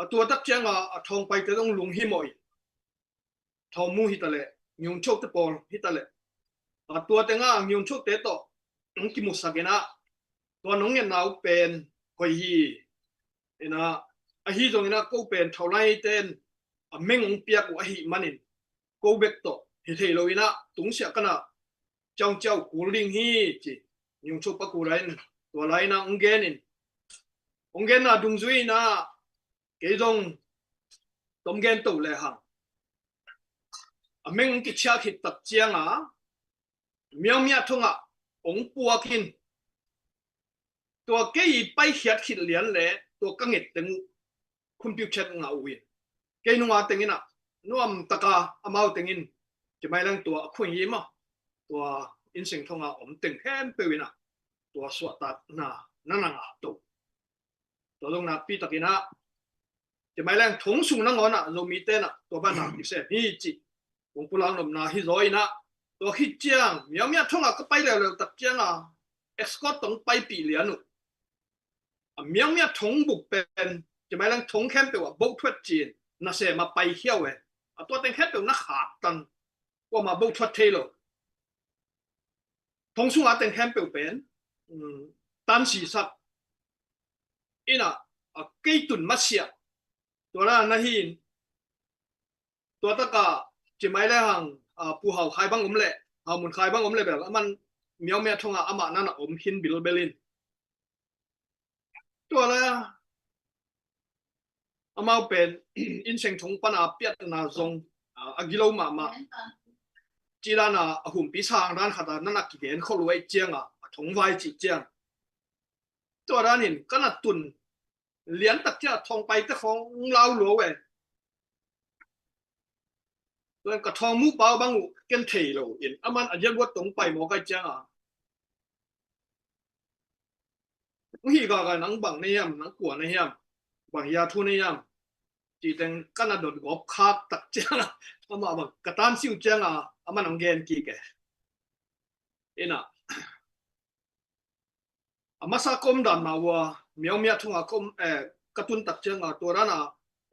a tua tak cianga a Thawngpaite zong lunghimawh in, Thawngmu hi ta leh, Ngiungchote pawl hi ta leh, a tua tenga Ngiungchote tawh hong kimusak in ah, tua nong ngetna uh pen hoih hi in ah, ahi zongin ah ko pen Thawlaite in a meng hong piak uh ahih manin, ko bek tawh hi thei lo in ah, tungsiah ka na ciauciau kul ding hi, ci Ngiungcho pa kul lai in, tua lai in ah hong gen in, hong genna dungzui in ah, kei zong tom gen to le hang, a meng hong kichiah khit tak cianga Miaomia thongah hong puak in, Tua kei i paikhiat khit lian le tua ka nget teng uh khunpiu chet ngah uh in, kei nunga tengin ah nuam taka amau tengin, ci mai leng tua a khuing hi maw, tua innseng thonga om teng khempeuh in ah tua suahtakna na na ngah to. Tua zong nakpi takin ah, ci mai leng thong sung nangawn ah Zomite in ah tua banah kisem hi cih kong pulak nopna hi zaw in ah, tua khit ciang Miaomiah thongah ka pai leuleu tak cianga escort tawh hong paipih lian uh. A Miaomiah thong buk pen, ci mai leng thong khempeuh ah boh thuat ci-in nasem a paikhia uh e. A tua teng khempeuh na khaktan, kuamah boh thuat thei lo. Thong sunga teng khempeuh pen, um, tan sisak in ah, a kei tun masiah tua na na hi in, tua taka ci mai le hang, a, Pu Hau Khai bang om le, Hau Mun Khai bang om le bel, aman Miaomiah thonga amah na na om khin bilbel in. Tua le amau pen innseng thong pana piatna zong, a, a gilo mahmah. Ci dan a, a humpi sang dan khat a na na kigen khol uh ahih cianga, a thong vai cih ciang. Tua danin ka na tun lian tak ciang a thong paite khong lau lua uh e. Tua ka thong muh pau bang uh ken thei lo in, aman a diakbuat tong pai mawk ahih cianga, hong hih gahgah, nang bang na hiam, nang kua na hiam, bang hia thu na hiam, cih teng ka na dot gawp khak tak cianga, amah bang ka tan siu cianga, aman hong gen kik e. In ah, a masa ka om dan mah uh a, Miaomiah thonga ka om, eh, ka tun tak cianga tua dana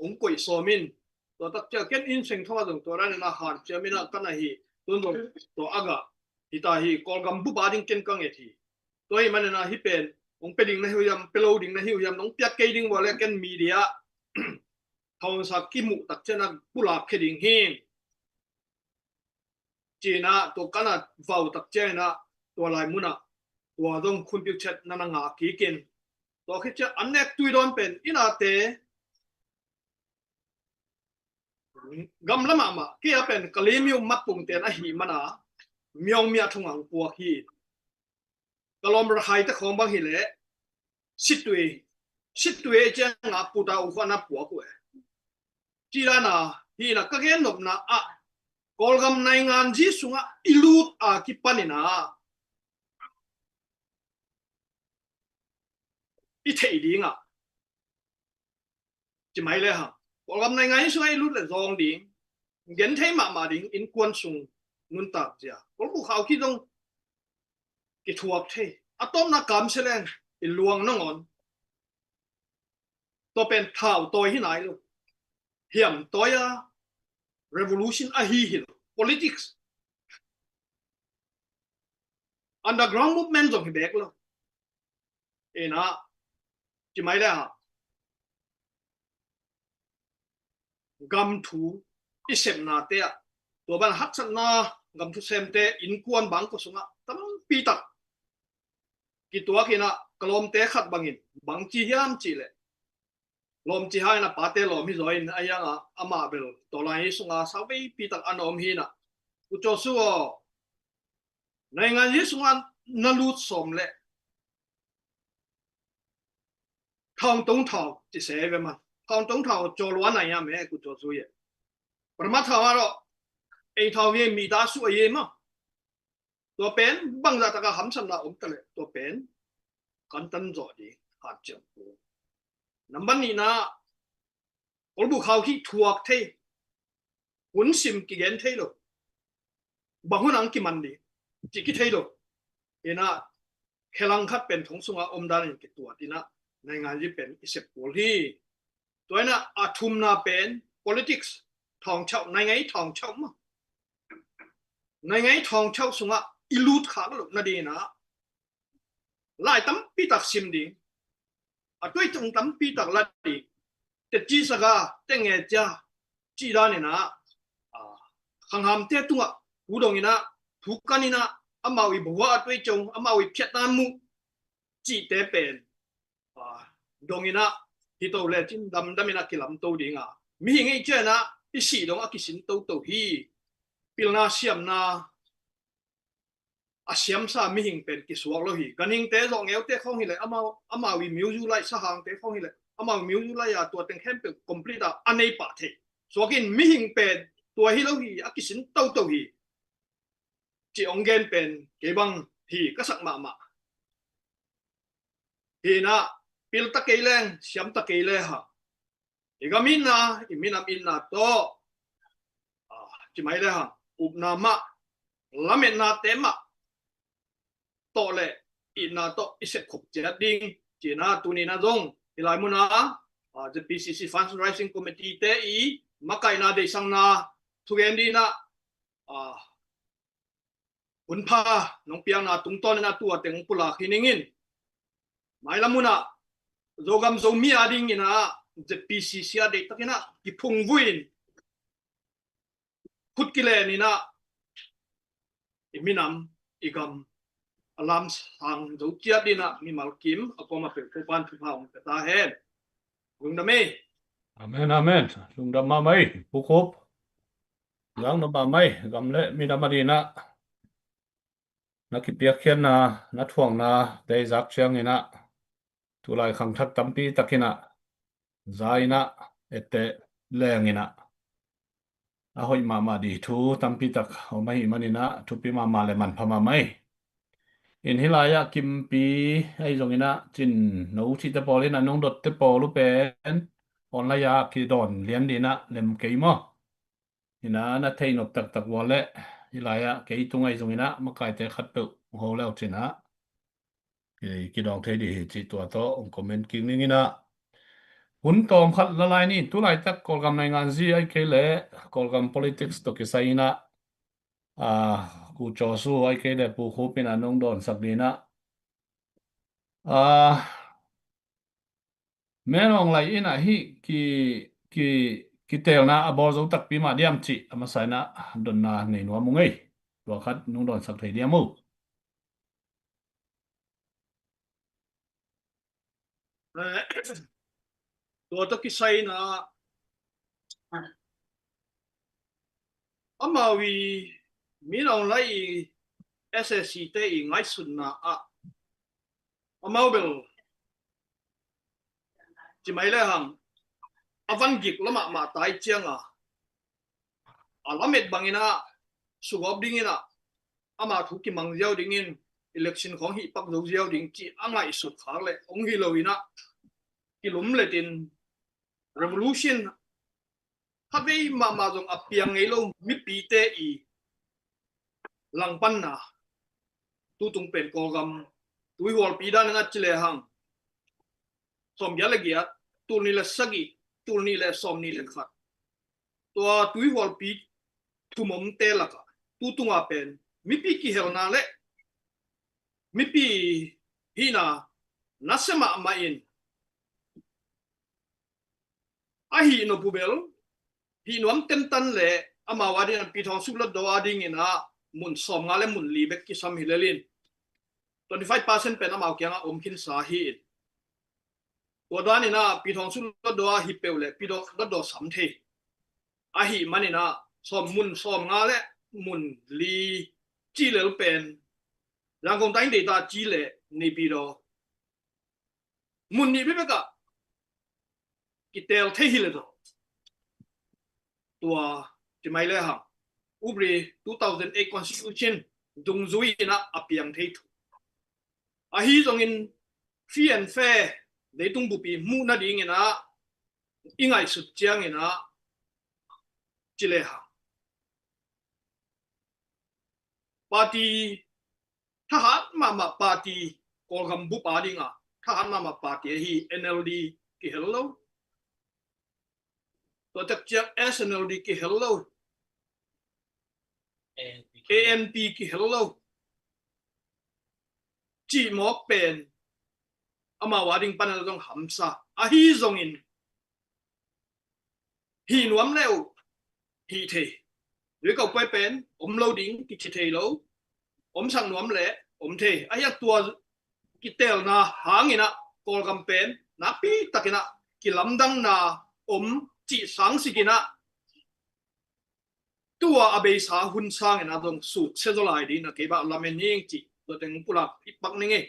hong koih sawm in, tua tak ciang ken innseng thonga zong tua danin a hanciam in ah ka na hi, tun zong tua a gah hi ta hi, Kawlgam bup a ding ken ka nget hi. Tua ahih manin ah hih pen hong pia ding na hi uh hiam, pia lo ding na hi uh hiam, nong piak kei ding uh a le ken media thawnsak kimuh tak ciang a pulak khia ding hi, ci-in ah tua ka na vau tak ciangin ah tua lai munah tua zong khunpiu chet na na ngah kik in. Tua khit ciang an nek tui dawn pen in ah te gamla mahmah, kei a pen Kalaymyo Mapungten ahih mana Miaomiah thonga hong puak hi. Ka lawm Rakhaite khawng bang hileh sittui, sittui cianga puta uh khuana puak uh e. Ci dana hi in ah ka gen nopna ah Kawlgam nainganzi sungah i lut a kipanin ah i theih dingah, ci mai le hang, Kawlgam nainganzi sungah i lut le zawng ding, gen thei mahmah ding, innkuan sung nuntak zia, Kawlgam khaukhit zong kithuak thei. A tawpna kamsia leng i luang nangawn. Tua pen thau tawi hi nai lo. Hiam tawi a revolution ahi hi lo. Politics, underground movement zong hi bek lo. In ah, ci mai le hang, gam thu i sepnate ah, tua ban haksatna gam thu semte innkuan bangkua sungah tampi tak kituak in ah, ka lawmte khat bangin bang ci hiam cih leh, lawm ci hangin a pate lawm hi zaw in, a hiangah amah bel tawlai sunga sau veipi tak a na om hi in ah, U Caw Su aw, nainganzi sungah na lut sawm leh Thawng tong thawng ci se ve man. Thawng tong thawng caw lua nai a me ku caw su ye. Parama thawng a rawh ei thawng ye mi ta su a ye ma. Tua pen bangzah taka hamsatna om ta leh tua pen kan tan zawh ding hat ciang pu. Nambat nihna, Kolbu khau khi thuak thei, hun sim kigen thei lo. Bang hun ang kiman ding cih kithei lo. Inah khelang khat pen thong sunga om danin kituat inah nainganzi pen i sep kul hi. Tua inah a thumna pen politics, thawngchauh, naingai thawngchauh ma. Naingai thawngchauh sungah i lut khak loh nadinah lai tampi tak sim ding, a tuaitung tampi tak la ding, teci saga, tenge cia cih daninah, a, khanghamte tungah thu dong inah, thu kan inah, amau i bua a tuaitung, amau i phiatna muh cihte pen, a, dong inah, hi to le cin damdam inah kilamto dinga, mihing ei cia inah i sih dong a kisin toto hi. Pilna siamna a siamsa mihing pen kisuak lo hi. Ganhingte, zawhngeu te khawng hileh, amau, amau i music lai, sahangte khawng hileh, amau i music lai a tua teng khempeuh complete a a nei pah thei. Suakin mihing pen tua hi lo hi, a kisin toto hi. Ci ong gen pen kei bang hi ka sak mahmah. Hi inah, pil ta kei leng, siam ta kei le hang, i gam itna, i minam itna tawh, ah, ci mai le hang, upna mah, lametnate mah tawh le itna tawh i sepkhop ciat ding. Ci inah tuni inah zong hi lai munah, ah, Z P C C Fundraising Committee te i makaihna deihsakna thugen ding inah, ah, hunpha nong piakna tungtawn inah tua teng pulak hi ning in. Mailam munah Zogam Zomi a ding inah Z P C C a deihtak inah kiphungvui in, khut kilen inah i minam, i gam a lamsang zo ciat ding inah mimal kim a kuama peuh Topa'n thupha hong pia ta hen. Lungdam ei. Amen, amen. Lungdam mahmah ei, Pu Khup. Lungdam mahmah ei, gam le minam a ding inah na kipiakkhiatna, na thuakna te i zak ciang inah tulai khangthak tampi tak inah za inah etteh leng inah a hoih mahmah ding thu tampi tak om ahih man inah thupi mahmah le manpha mahmah ei. In hih lai-ah Kimpi ahi zong inah Cin No cihte pawl inah nong dotte pawl uh pen online ah kidawn lian ding inah lem kei maw? Inah na theihnop taktak uh leh hih lai-ah kei tung ahi zong inah makaite khatpeuh ho le uh ci inah ki, kidawng thei ding hi cih tua tawh hong comment kik ning inah. Hun tawm khat la lai ni, tulaitak Kawlgam nainganzi ahih kei leh Kawlgam politics tawh kisai inah, ah, Pu Joshua ahih kei leh Pu Khup inah nong dawnsak ding inah, ah, Min Aung Hlaing inah hih ki, ki, kiteelna a bawl zo takpi mah diam cih a masa inah dotna nei nuam ung ei. Tua khat nong dawnsak thei diam uh? Eh, tua tawh kisai inah amau i Min Aung Hlaing i S A C te i ngaihsutna ah amau bel ci mai le hang a van gik lua mahmah ta i cianga a lamet bang inah sugawp ding inah ama thu kimang ziau dingin election khawng hih pak zo ziau ding cih a ngaihsut khak leh hong hi lo inah kilum letin revolution khatvei mahmah zong a piang ngei lo mipite i langpanna tutung pen Kawlgam tuihualpi dan inah ci le hang sawmgiat le giat, tul nih le sagih, tul nih le sawmnih le khat, tua tuihualpi thumomte lakah tutunga pen mipi kihelna le mipi hihna nasia mahmah in a hih nop uh bel hih nuam tentan le amau a ding inah Pi Thawng Suk Hluttaw a ding inah mun sawmnga le mun li bek kisam hi lel in twenty five percent pen amau kiangah om khinsa hi in. Tua dan inah Pi Thawng Suk Hluttaw a hi peuh leh Pi Thawng Suk Hluttaw sam thei ahih man inah sawm, mun sawmnga le mun li cih lel pen Yangon ta in deita cih leh Naypyidaw mun nih bek bek ah kiteel thei hi le tawh. Tua ci mai le hang upri two thousand eight constitution dungzui inah a piang thei thu. Ahi zongin free and fair leitung bup i muh nading inah i ngaihsut ciang inah ci le hang party thahat mahmah party, Kawlgam bup a dingah thahat mahmah party ahi N L D kihel lo. Tua tak ciang S N L D kihel lo. A N P kihel lo. Cih mawk pen amau a ding pan a zong hamsa. Ahi zongin hih nuam le uh hih thei. Lui kaupai pen om lo ding kici thei lo. Omsak nuam le om thei. Ahi a tua kiteelna hang inah Kawlgam pen nakpi tak inah kilamdangna om cih sangsik inah tua a beisa hun sangin a zong sut se zaw lai ding na kei bah lamen ning cih tua teng pulak i pak ning ei.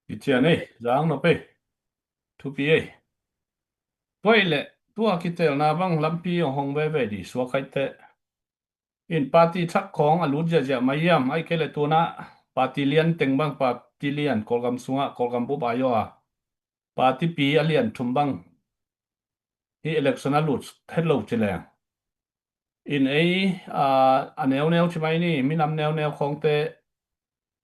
I cian ei, zang nop ei. Thupi ei. Tua i le tua kitelna bang lampi hong hong veve di suak aite. In party thak khong a lut ziahziah mai hiam, ai kei le tuna party lian teng bang, party lian Kawlgam sungah, Kawlgam bup ai aw a party pi a lian thum bang hi election a lut het lo ci leng. In ei a, a neuneu ci mai ni, minam neuneu khongte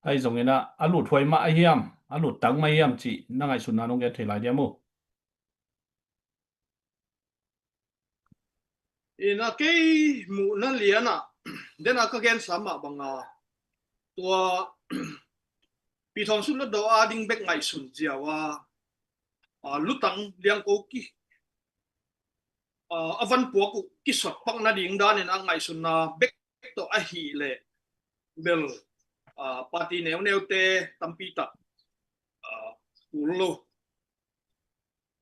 ai zongin a, a lut huai mah a hiam, a lut tang mai hiam cih na ngaihsutna nong gen thei lai diam uh? Ina kei muhna liana dena ka gensa mah banga tua Pi Thawng Sut Hluttaw a ding bek ngaihsun ziau a, a, lutang liangko ki, a, a van puak uh kisot pak nading danin a ngaihsunna bek tawh ahih leh bel, a, party neuneute tampi tak, a, kul lo.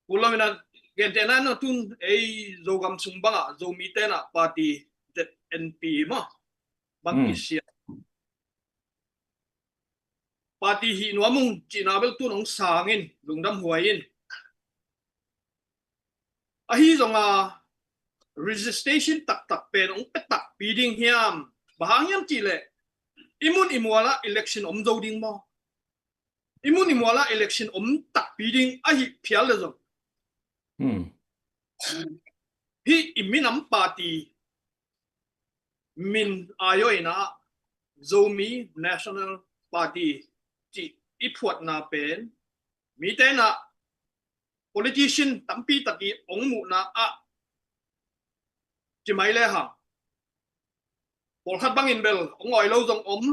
Kul lo ina gentehna na tun ei Zogam sung bangah Zomite na party Z N P mah bang kisia. Party hih nuam ung cihna bel tun hong sangin lungdam huai in. Ahi zonga registration taktak pen hong pe takpi ding hiam? Bang hang hiam cih leh i mun i mualah election om zo ding maw? I mun i mualah election om takpi ding ahi phial le zong hih i minam party min ayo ina Zomi National Party cih i phuatna pen mite na politician tampi taki ong muhna ah ci mai le hang pawlkhat bangin bel ong oi lo zong om.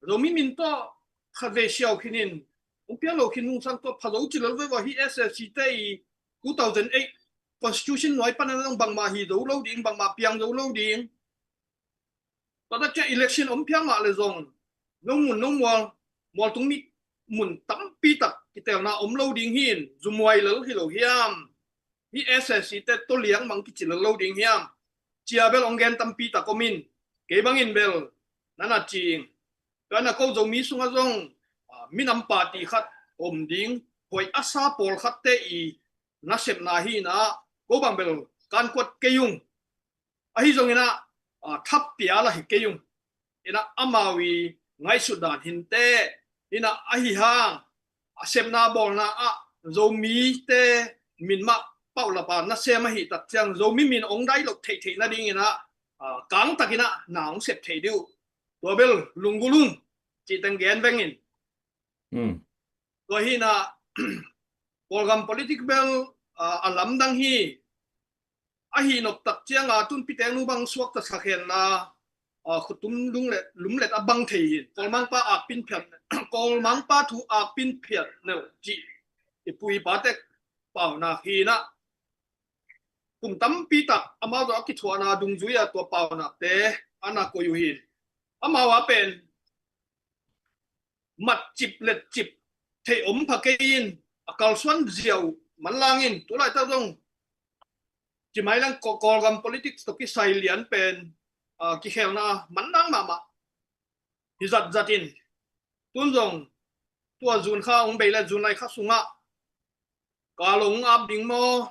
Zomi min tawh khat vei siau khinin ong piang lo khin nungsang tawh pha zo ci lel veva hi S S C te i two thousand eight constitution nuai panin zong bangmah hi zo lo ding, bangmah piang zo lo ding. Tua tak ciang election om phial mah le zong no mun no mual, mual tung mi mun tampi tak kitelna om lo ding hi in zumuai lel hi lo hiam? Hi S S C te toliang mang kici lel lo ding hiam? Cia bel ong gen tampi tak om in kei bangin bel nana cing. Tua na ko Zomi sungah zong minam party khat om ding hoi a sa pawlkhat te i nasepna hi ina ko bang bel kan kuat kei ung. Ahi zong ina thap pial ahi kei ung. Ina amau i ngaihsut dan hinte ina ahi hang a sepna bawlna ah Zomi te min mah paulapa nasem ahi tak ciang Zomi min ong dai lo theihtheih nading ina kang tak ina na ong sep thei diu. Tua bel lunggulung cih teng gen vengin. Tua hi ina Kawlgam politik bel a lamdang hi. Ahi nop tak cianga tun piteng nu bang suakta sakhenna khutum lunglet lumlet a bang thei hin Kawlmangpa akpin phiat Kawlmangpa thu akpin phiat nel cih i pu i pa tek paunak hi ina kum tampi tak amau tawh a kithuahna dungzui a tua paunakte ana koi uh hin amau a pen matcip letcip thei om pha kei in a kalsuan ziau manlang in tulaitak zong ci mai lang Kawlgam politics tawh kisai lian pen kikhelna manlang mahmah hi zatzat in tun zong tua zun kha hong bei le zun lai kha sungah ka long ap ding maw?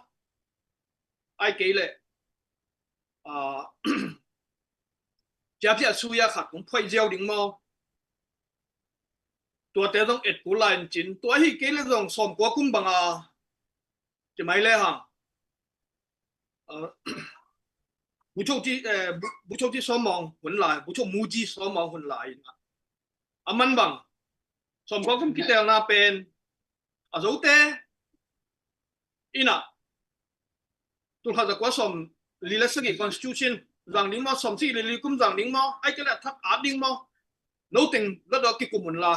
Ai kei le ciapia suya khat hong phoih ziau ding maw? Tuate zong et kul lai in cin tua hi kei le zong sawmkua kum banga ci mai le hang buchoti buchoti sawmawng hun lai buchok muji sawmawng hun lai in a man bang sawmkua kum kitelna pen a zote ina tulkhat zakua sawm li le sagih constitution zang ding maw sawm sagih li li kum zang ding maw ai kei le a thak at ding maw? No teng ladawk kikum unla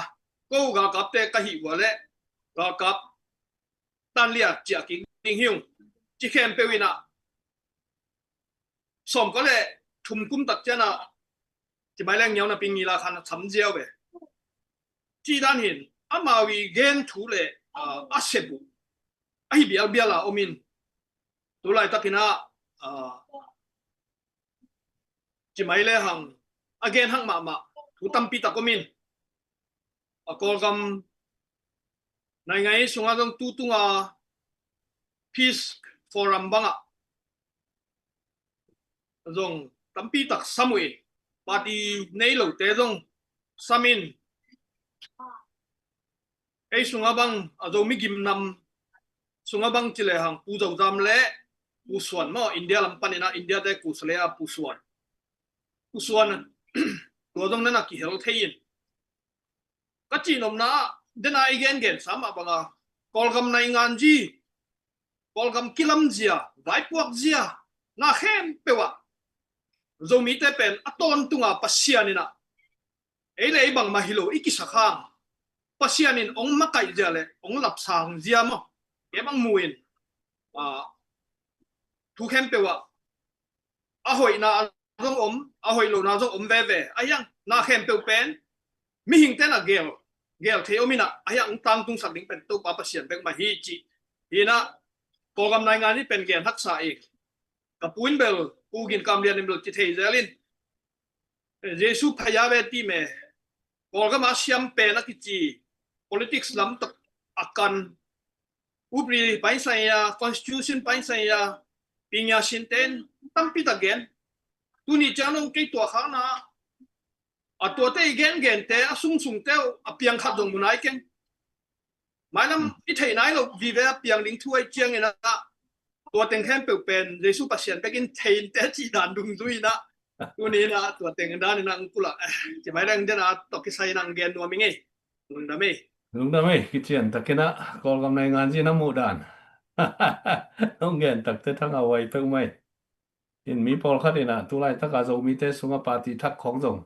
ko galkapte ka hih ua le galkap tanlia ciah kik ding hi ung ci khempeuh ina sawm ka le thum kum tak ciana ci mai leng niau napi ngila khan a cham ziau ve ci dan hin amau i gen thu le a sep uh ahi bialbial a om in tulaitak ina Ci mai le hang a gen hak mahmah thu tampi tak om in, a Kawlgam naingai sungah zong tu tunga Peace Forum bangah zong tampi tak sam uh in, party nei lote zong sam in, ei sungah bang a Zomi gimnam sungah bang ci le hang Pu Zozam le Pu Suan maw, India lam panin ah, India te Kuslea Pu Suan, Pu Suan tua zong nana kihel thei in, ka cihnopna ah dena i gengen sa mah banga Kawlgam nainganzi, Kawlgam kilamzia, vaipuakzia na khempeuh ah Zomite pen a tawntunga Pasian in ah ei le ei bangmah hi lo i kisak hang, Pasian in hong makaihzia le hong lapsangzia maw, e bang mu in, ah, thu khempeuh ah a hoihna zong om, a hoih lohna zong om veve. Ahi hang na khempeuh pen mihingte na gel, gel thei om in ah, ahi hang tangtungsak ding pen Topa Pasian bek mah hi ci. Hi in ah Kawlgam nainganzi pen gen haksa i, ka pu in bel, Pu Gin Kam Lian in bel ci thei zel in, Jesu phaya ve ti me, Kawlgam a siam pen a kici, politics lam tak a kan, upri paisaya, constitution paisaya, pinya sinten tampi tak gen. Tuni ciang nong kei tua khakna a tuate i gengente a sungsungte uh a piang khat zong mu nai keng. Mailam i theih nai lo vive a piang ding thu ahi ciangin ah, tua teng khempeuh pen Jesu Pasian bekin thei in te cih dan dungzui in ah, tuni in ah tua teng dan in ah ang kulak, eh, ci mai leng den a tawh kisai in ang gen nuam i ngei. Lungdam ei. Lungdam ei, kician takin ah Kawlgam nainganzi na muh dan. Hong gen takte thang a huai peuh mai. In mi pawlkhat in ah tulaitaka Zomite sungah party thak khawng zong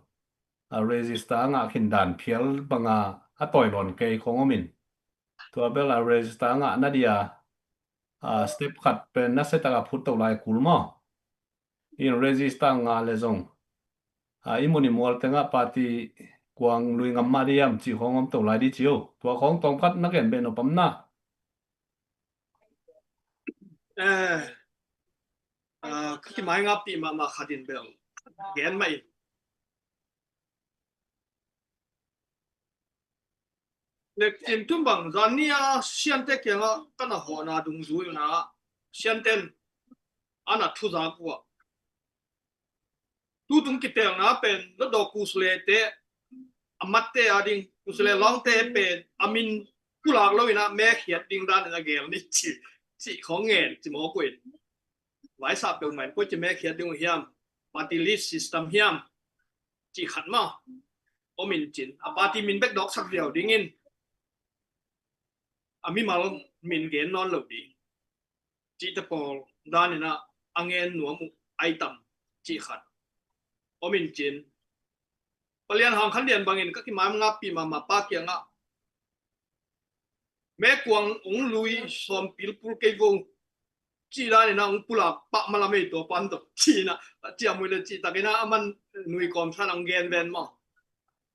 a register a ngah khin dan phial banga a tawilawn kei khawng om in, tua bel a register a ngah nadia a step khat pen nasetaka phut to lai kul maw? In register a ngah le zong a i mun i mual tengah party kuang lui ngam mah diam cih khawng om to lai di ci uh. Tua khawng tawmkhat na gen beh nopam na. Eh, ah, ka kimaingapih mahmah khat in bel gen mah in. Nek in tum bang zan ni a siante kiangah ka na hawhna dungzui na sianten a na thuzak uh ah, tutung kitelna pen lotdaw Kuslete a matte a ding, Kusle lawngte pen a min pulak lo in ah mekhiat ding dan in a gel ni ci, ci khawng ngen ci mawk uh in. Vaisa peuhmah in koi ci mekhiat ding uh hiam, party list system hiam, ci khat mah om in cin, a party min bek dawksak viau dingin a mimal min gen nawn lo ding cihte pawl dan in ah a ngen nuam uh ai tam cih khat om in cin. Palian Hang Khan Lian bangin ka kimaingapih mahmah pa kiangah mekuang hong lui sawm pilpul kei vo cih dan in ah hong pulak pah malam ei tua pan tawh cih in ah, a ciamui le cih takin ah a man nui kawmsan hong gen ven maw?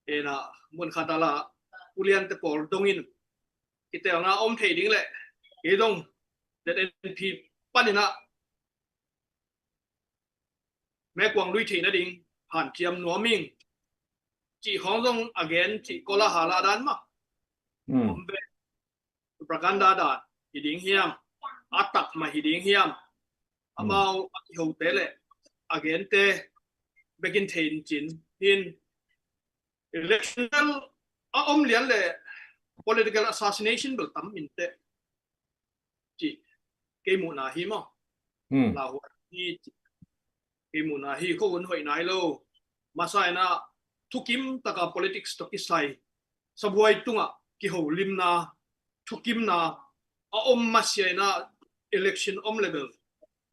In ah mun khat a la Pu Liante pawl dongin kitelna om thei ding leh kei dong Z N P panin ah mekuang lui theih nading hanciam nuam ing cih khawng zong a gen cih kola hala dan mah. Hmm. Om ve, propaganda dan hi ding hiam, a tak mah hi ding hiam, amau a kihote le a gente bekin thei in cin hin election bel a om lian le political assassination bel tam in teh cih kei muhna hi maw? Hmm. Lauhuai hi cih kei muhna hi, ko hun hoih nai lo. Masa in ah thukim taka politics tawh kisai sabuai tungah kiholimna, thukimna a om masiah in ah election om le bel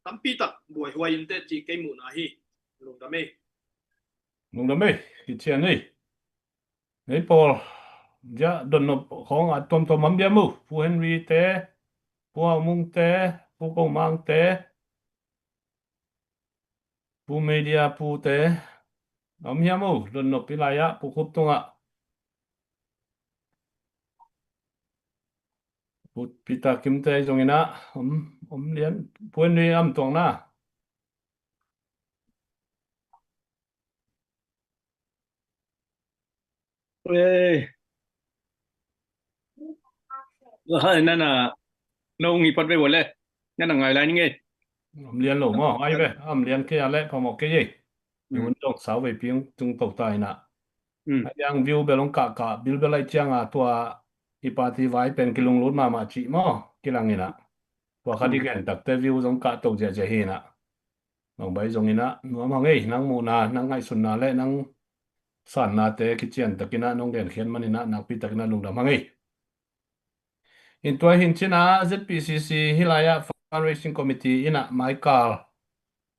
tampi tak buaihuai in teh cih kei muhna hi. Lungdam ei. Lungdam ei, kician ei. Ei pawl, zia donnop khawng a tuamtuam om diam uh. Pu Henry te, Pu Hau Mung te, Pu Ko Mang te, Pu Media Pu te, om hiam uh, donnop i lai-ah, Pu Khup tungah. Pu Peter Kim te zong in ah, om, om lian, Pu Henry am tuang na. Oi. Hai, nana, nong i pat ve wale. Nana ngai lai ni nge. Om lian lo mo, ai ve, om lian ke ale, pamo ke ye. Hun dong sau ve piang tung to tai na. Ai yang view bel ong ka ka, bil bel ai chiang a tua i party vai pen kilung lut mama chi mo, kilang ina. Tua kha di gen tak te view zong ka to zia zia hi na. Nong bai zong ina, nuam hang ei, nang muna, nang ngaihsunna le, nang sanna te kician takina, nong den khian manina, nakpi takina lungdam hang ei. In tua hin cina Z P C C hi lai a fundraising committee ina maikal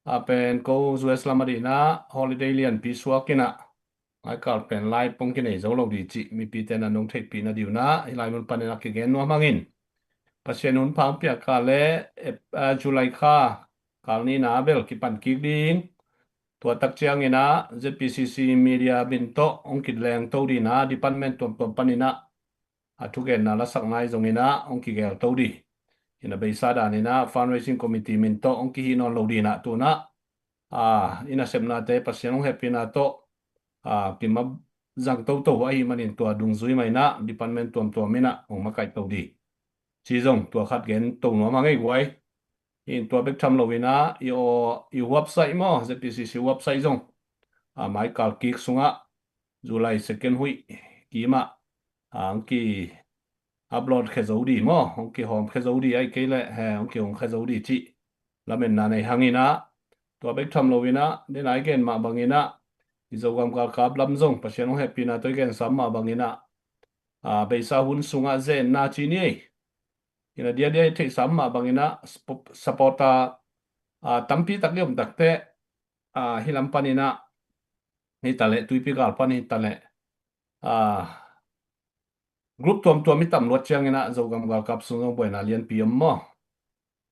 a pen ko U S lam a dina holiday lianpi suak ina maikal pen lai pong kinei zo lo di ci mipi tena nong theihpina diuna hi lai mun panina kigen nuam hangin. Pasian hun phang piaka le July kha kal nina bel kipan kik ding. Tua tak ciangina Z P C C media bin tawh ong kitleng to dina department tuamtuam panina a thugenna lasak nai zongina ong kigel to di. Ina beisa danina fundraising committee min tawh ong kihi nawn lo dina tuna a ina sepnate Pasian ong hepina tawh a kima zang toto ahi manin tua dungzui maina department tuamtuam ina ong makai to di. Ci zong tua khat gen to nuam hang ei guai. In tua bek tham lo ina i aw i website maw Z P C C website zong a maikal kik sunga July second huih kima ang ki upload khe zo di maw, ang ki hawm khe zo di ai kei le he ang ki hawm khe zo di ci. Lamen na nei hangina tua bek tham lo ina den ai gen mah bangina i Zogam galkap lam zong Pasian ong hepina toi gen sam mah bangina a beisa hun sunga zen na ci ni ei. Ina dia dia i theih sam mah bangina supporter a tampi tak i om takte a hi lam panina hi tale tuipi gal pan hi tale a group tuamtuam i tam luat ciangina Zogam galkap sung zong buaina lianpi om maw.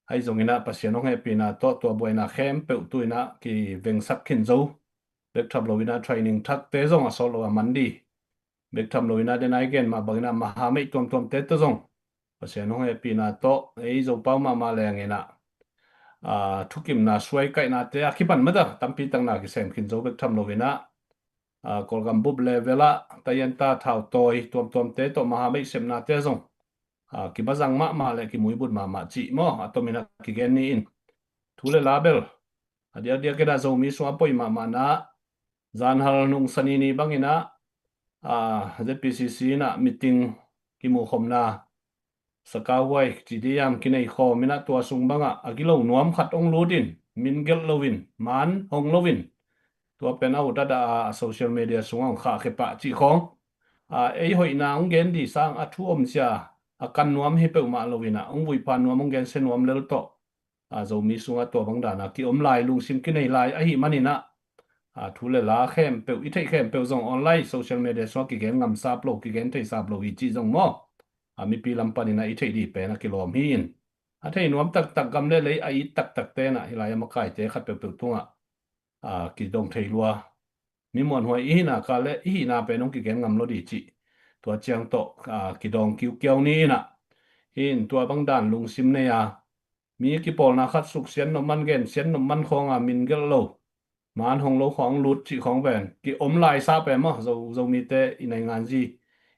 Hai zongina Pasian ong hepina tawh tua buaina khempeuh tuina kivengsak khin zo. Bek tham lo ina training thakte zong a sawt lo a man di. Bek tham lo ina den ai gen mah bangina maha meih tuamtuamte tawh zong Pasian ong hepina tawh ei Zopau mahmah lengina a thukimna suai kaihnate a kipan mata tampi takna kisem khin zo bek tham lo ina a Kawlgam bup level ah tayanta thautawi tuamtuamte tawh maha meih sepnate zong a kibazang mahmah le kimuibut mahmah cih maw a tomin a kigen ni in. Thu le la bel a diakdiak ina Zomi sung a poi mahmahna zanhal nung sanini bangina a Z P C C ina meeting kimukhomna Sakauhuai ci diam kinei khawm ina tua sung banga a gilo nuam khat ong lutin min gelh loin man hong loin tua pen a utata a social media sungah ong khahkhe pah cih khawng a ei hoihna ong gen di sang a thu om cia a kan nuam hi peuhmah loina ong vuipha nuam ong gensia nuam lel tawh a Zomi sungah tua bang dana ki om lai lungsim kinei lai ahi manina a thu le la khempeuh i theih khempeuh zong online social media sungah kigen ngam sap lo kigen thei sap lo hi cih zong maw a mipi lam panina i theih di pen a kilawm hi in a thei nuam taktak gam le lei a it taktak tena hi lai a makaite khat peuhpeuh tungah a kidong thei lua mi muanhuai i hina ka le i hina pen ong kigen ngam lo di cih tua ciang tawh a kidong kiukiau ni ina hi in tua bang dan lungsim nei a mi kipawlna khat suk sian nop man gen sian nop man khawnga min gelh lo man hong lo khawng lut cih khawng pen ki om laisa pen maw Zo Zomite i nainganzi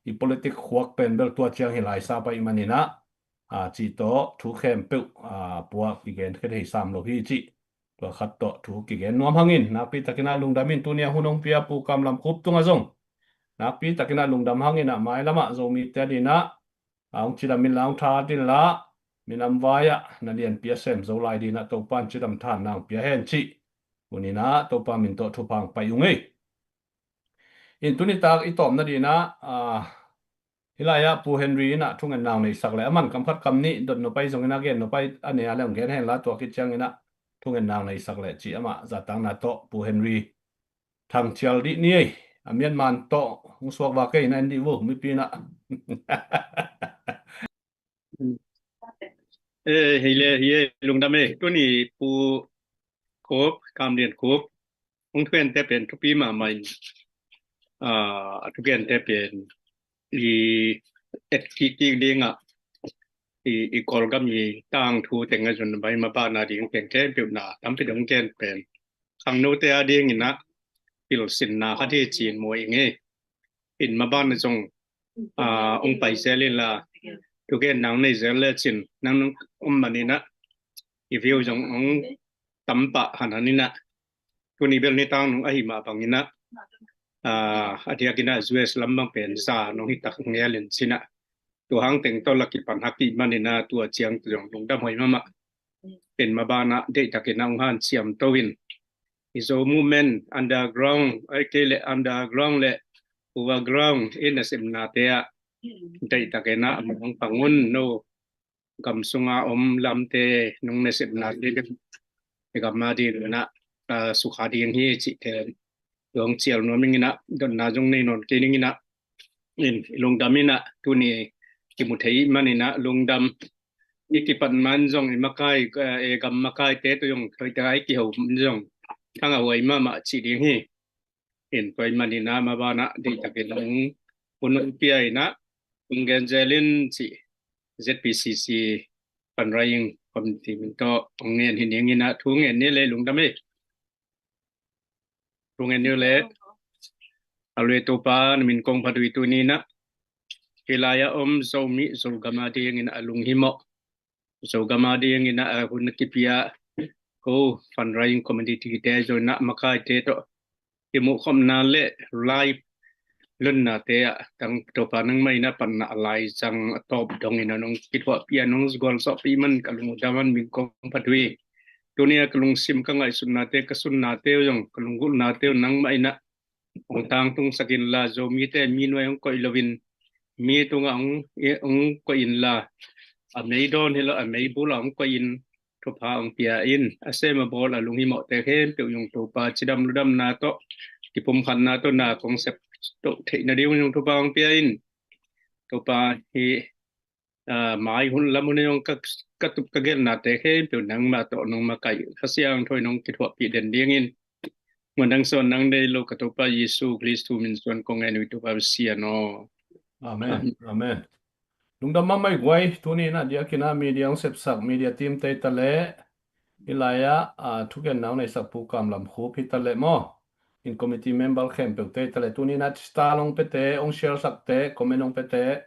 i politik khuak pen bel tua ciang hi laisa pai manina a cih tawh thu khempeuh a puak kigen khe thei sam lo hi cih tua khat tawh thu kigen nuam hangin nakpi takina lungdamin tunia hun hong pia Pu Kam Lam Khup tunga zong nakpi takina lungdam hangina mailamah Zomite a dina a ong cidam inla ong that inla minam vai-ah na lianpi a sem zo lai dina Topan cidam than na ong pia hen cih hunina Topa min tawh thupha ong pai ung ei. In tunitak i tawpna dina a hi lai-ah Pu Henry ina thungen nau neihsak le a man kam khat kam nih dot nupai zongina gen nupai a nei a le ong gen henla tua khit ciangina thungen nau neihsak le cih amah zatakna tawh Pu Henry thangcial dih ni ei a mianman tawh hong suak vak ei na en dih vo mipi na. E hei le hi e lungdam e tuni Pu Khup Kam Lian Khup hong thugente pen thupi mahmah in a thugente pen i et kik kik dingah i Kawlgam i tangthu teng a zun vai mabana ding teng khempeuhna tampi dong gen pen khangnote a dinginah pilsinna khat hi cin muai ing ei. in maban na zong ong pai zel in la, thugen nang nei zel le cin nang nung om man in ah i view zong ong tam pah han han in ah, tuni bel ni tang nung ahi mah bang in ah, a diak in ah U S lam bang pen za nong hi tak ngel in cin ah, tua hang teng tawh la kipan hak i man in ah tua ciang tua zong lungdam hoi mahmah. In maban ah deihtak in ah ong hanciam to in, i Zo movement underground ai kei le underground le overground i nasepnate ah deihtak in ah mong pang un. No gam sunga om lamte nung nasepnate i gam a ding in ah sukha ding hi cihte zong cial nuam ing in ah, dotna zong nei nawn kei ning in ah, in lungdam in ah tuni kimu thei man in ah lungdam. I kipat man zong i makai, i gam makaite tawh zong hoihtak a i kiho zong thangah huai mahmah cih ding hi. In tua ahih man in ah maban ah deihtak in ong hun ong pia in ah ong gen zel in cih Z P C C fundraising committee min tawh ong ngen hi ning in ah thu ngen ni le lungdam hi. Thu ngen ni le a lui Topa na min kong phat uh hi. Tuni in ah hih lai ah om Zomi Zogam a ding in ah a lunghimawh, Zogam a ding in ah a hun a kipia ko fundraising committee te zong in ah makaite tawh kimuhkhopna le live lunnate ah tang Topa nangmah in ah panna a laizang a tawp dong in ah nong kithuahpih a nong gualzawhpih man ka lungdam a na min kong phat uh hi. Tuni a ka lungsim ka ngaihsutnate ka sunnate uh zong ka lunggulhnate uh nangmah in ah ong tangtungsak in la, Zomite mi nuai ong koih loin mi tungah ong koih in la, a meidawn hi lo a meibul ah ong koih in thupha ong pia in, a sem a bawl a lunghimawhte khempeuh zong Topa cidam ludamna tawh kipumkhatna tawh na kong sep toh theihna ding zong thupha ong pia in. Topa hih mai hun lam hun zong ka tup ka gelhnate khempeuh nangmah tawh nong makaih, Kha Siangtho in nong kithuahpih den ding in. Nang suan nang nei lo ka Topa Jesu Khristu min suan kong ngen uh hi Topa Pasian aw. Amen. Amen. Lungdam mahmah i guai. Tuni in ah diak in ah media ong sepsak media team te ta le, hih lai ah thugen nang neisak Pu Kam Lam Khup hi ta le maw, in committee member khempeuh te ta le, tuni in ah star ong pete, ong share sakte, comment ong pete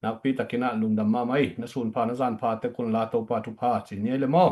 nakpi takin ah lungdam mahmah hi. Na sunpha na zanpha tek un la, Topa thupha ci ni le maw.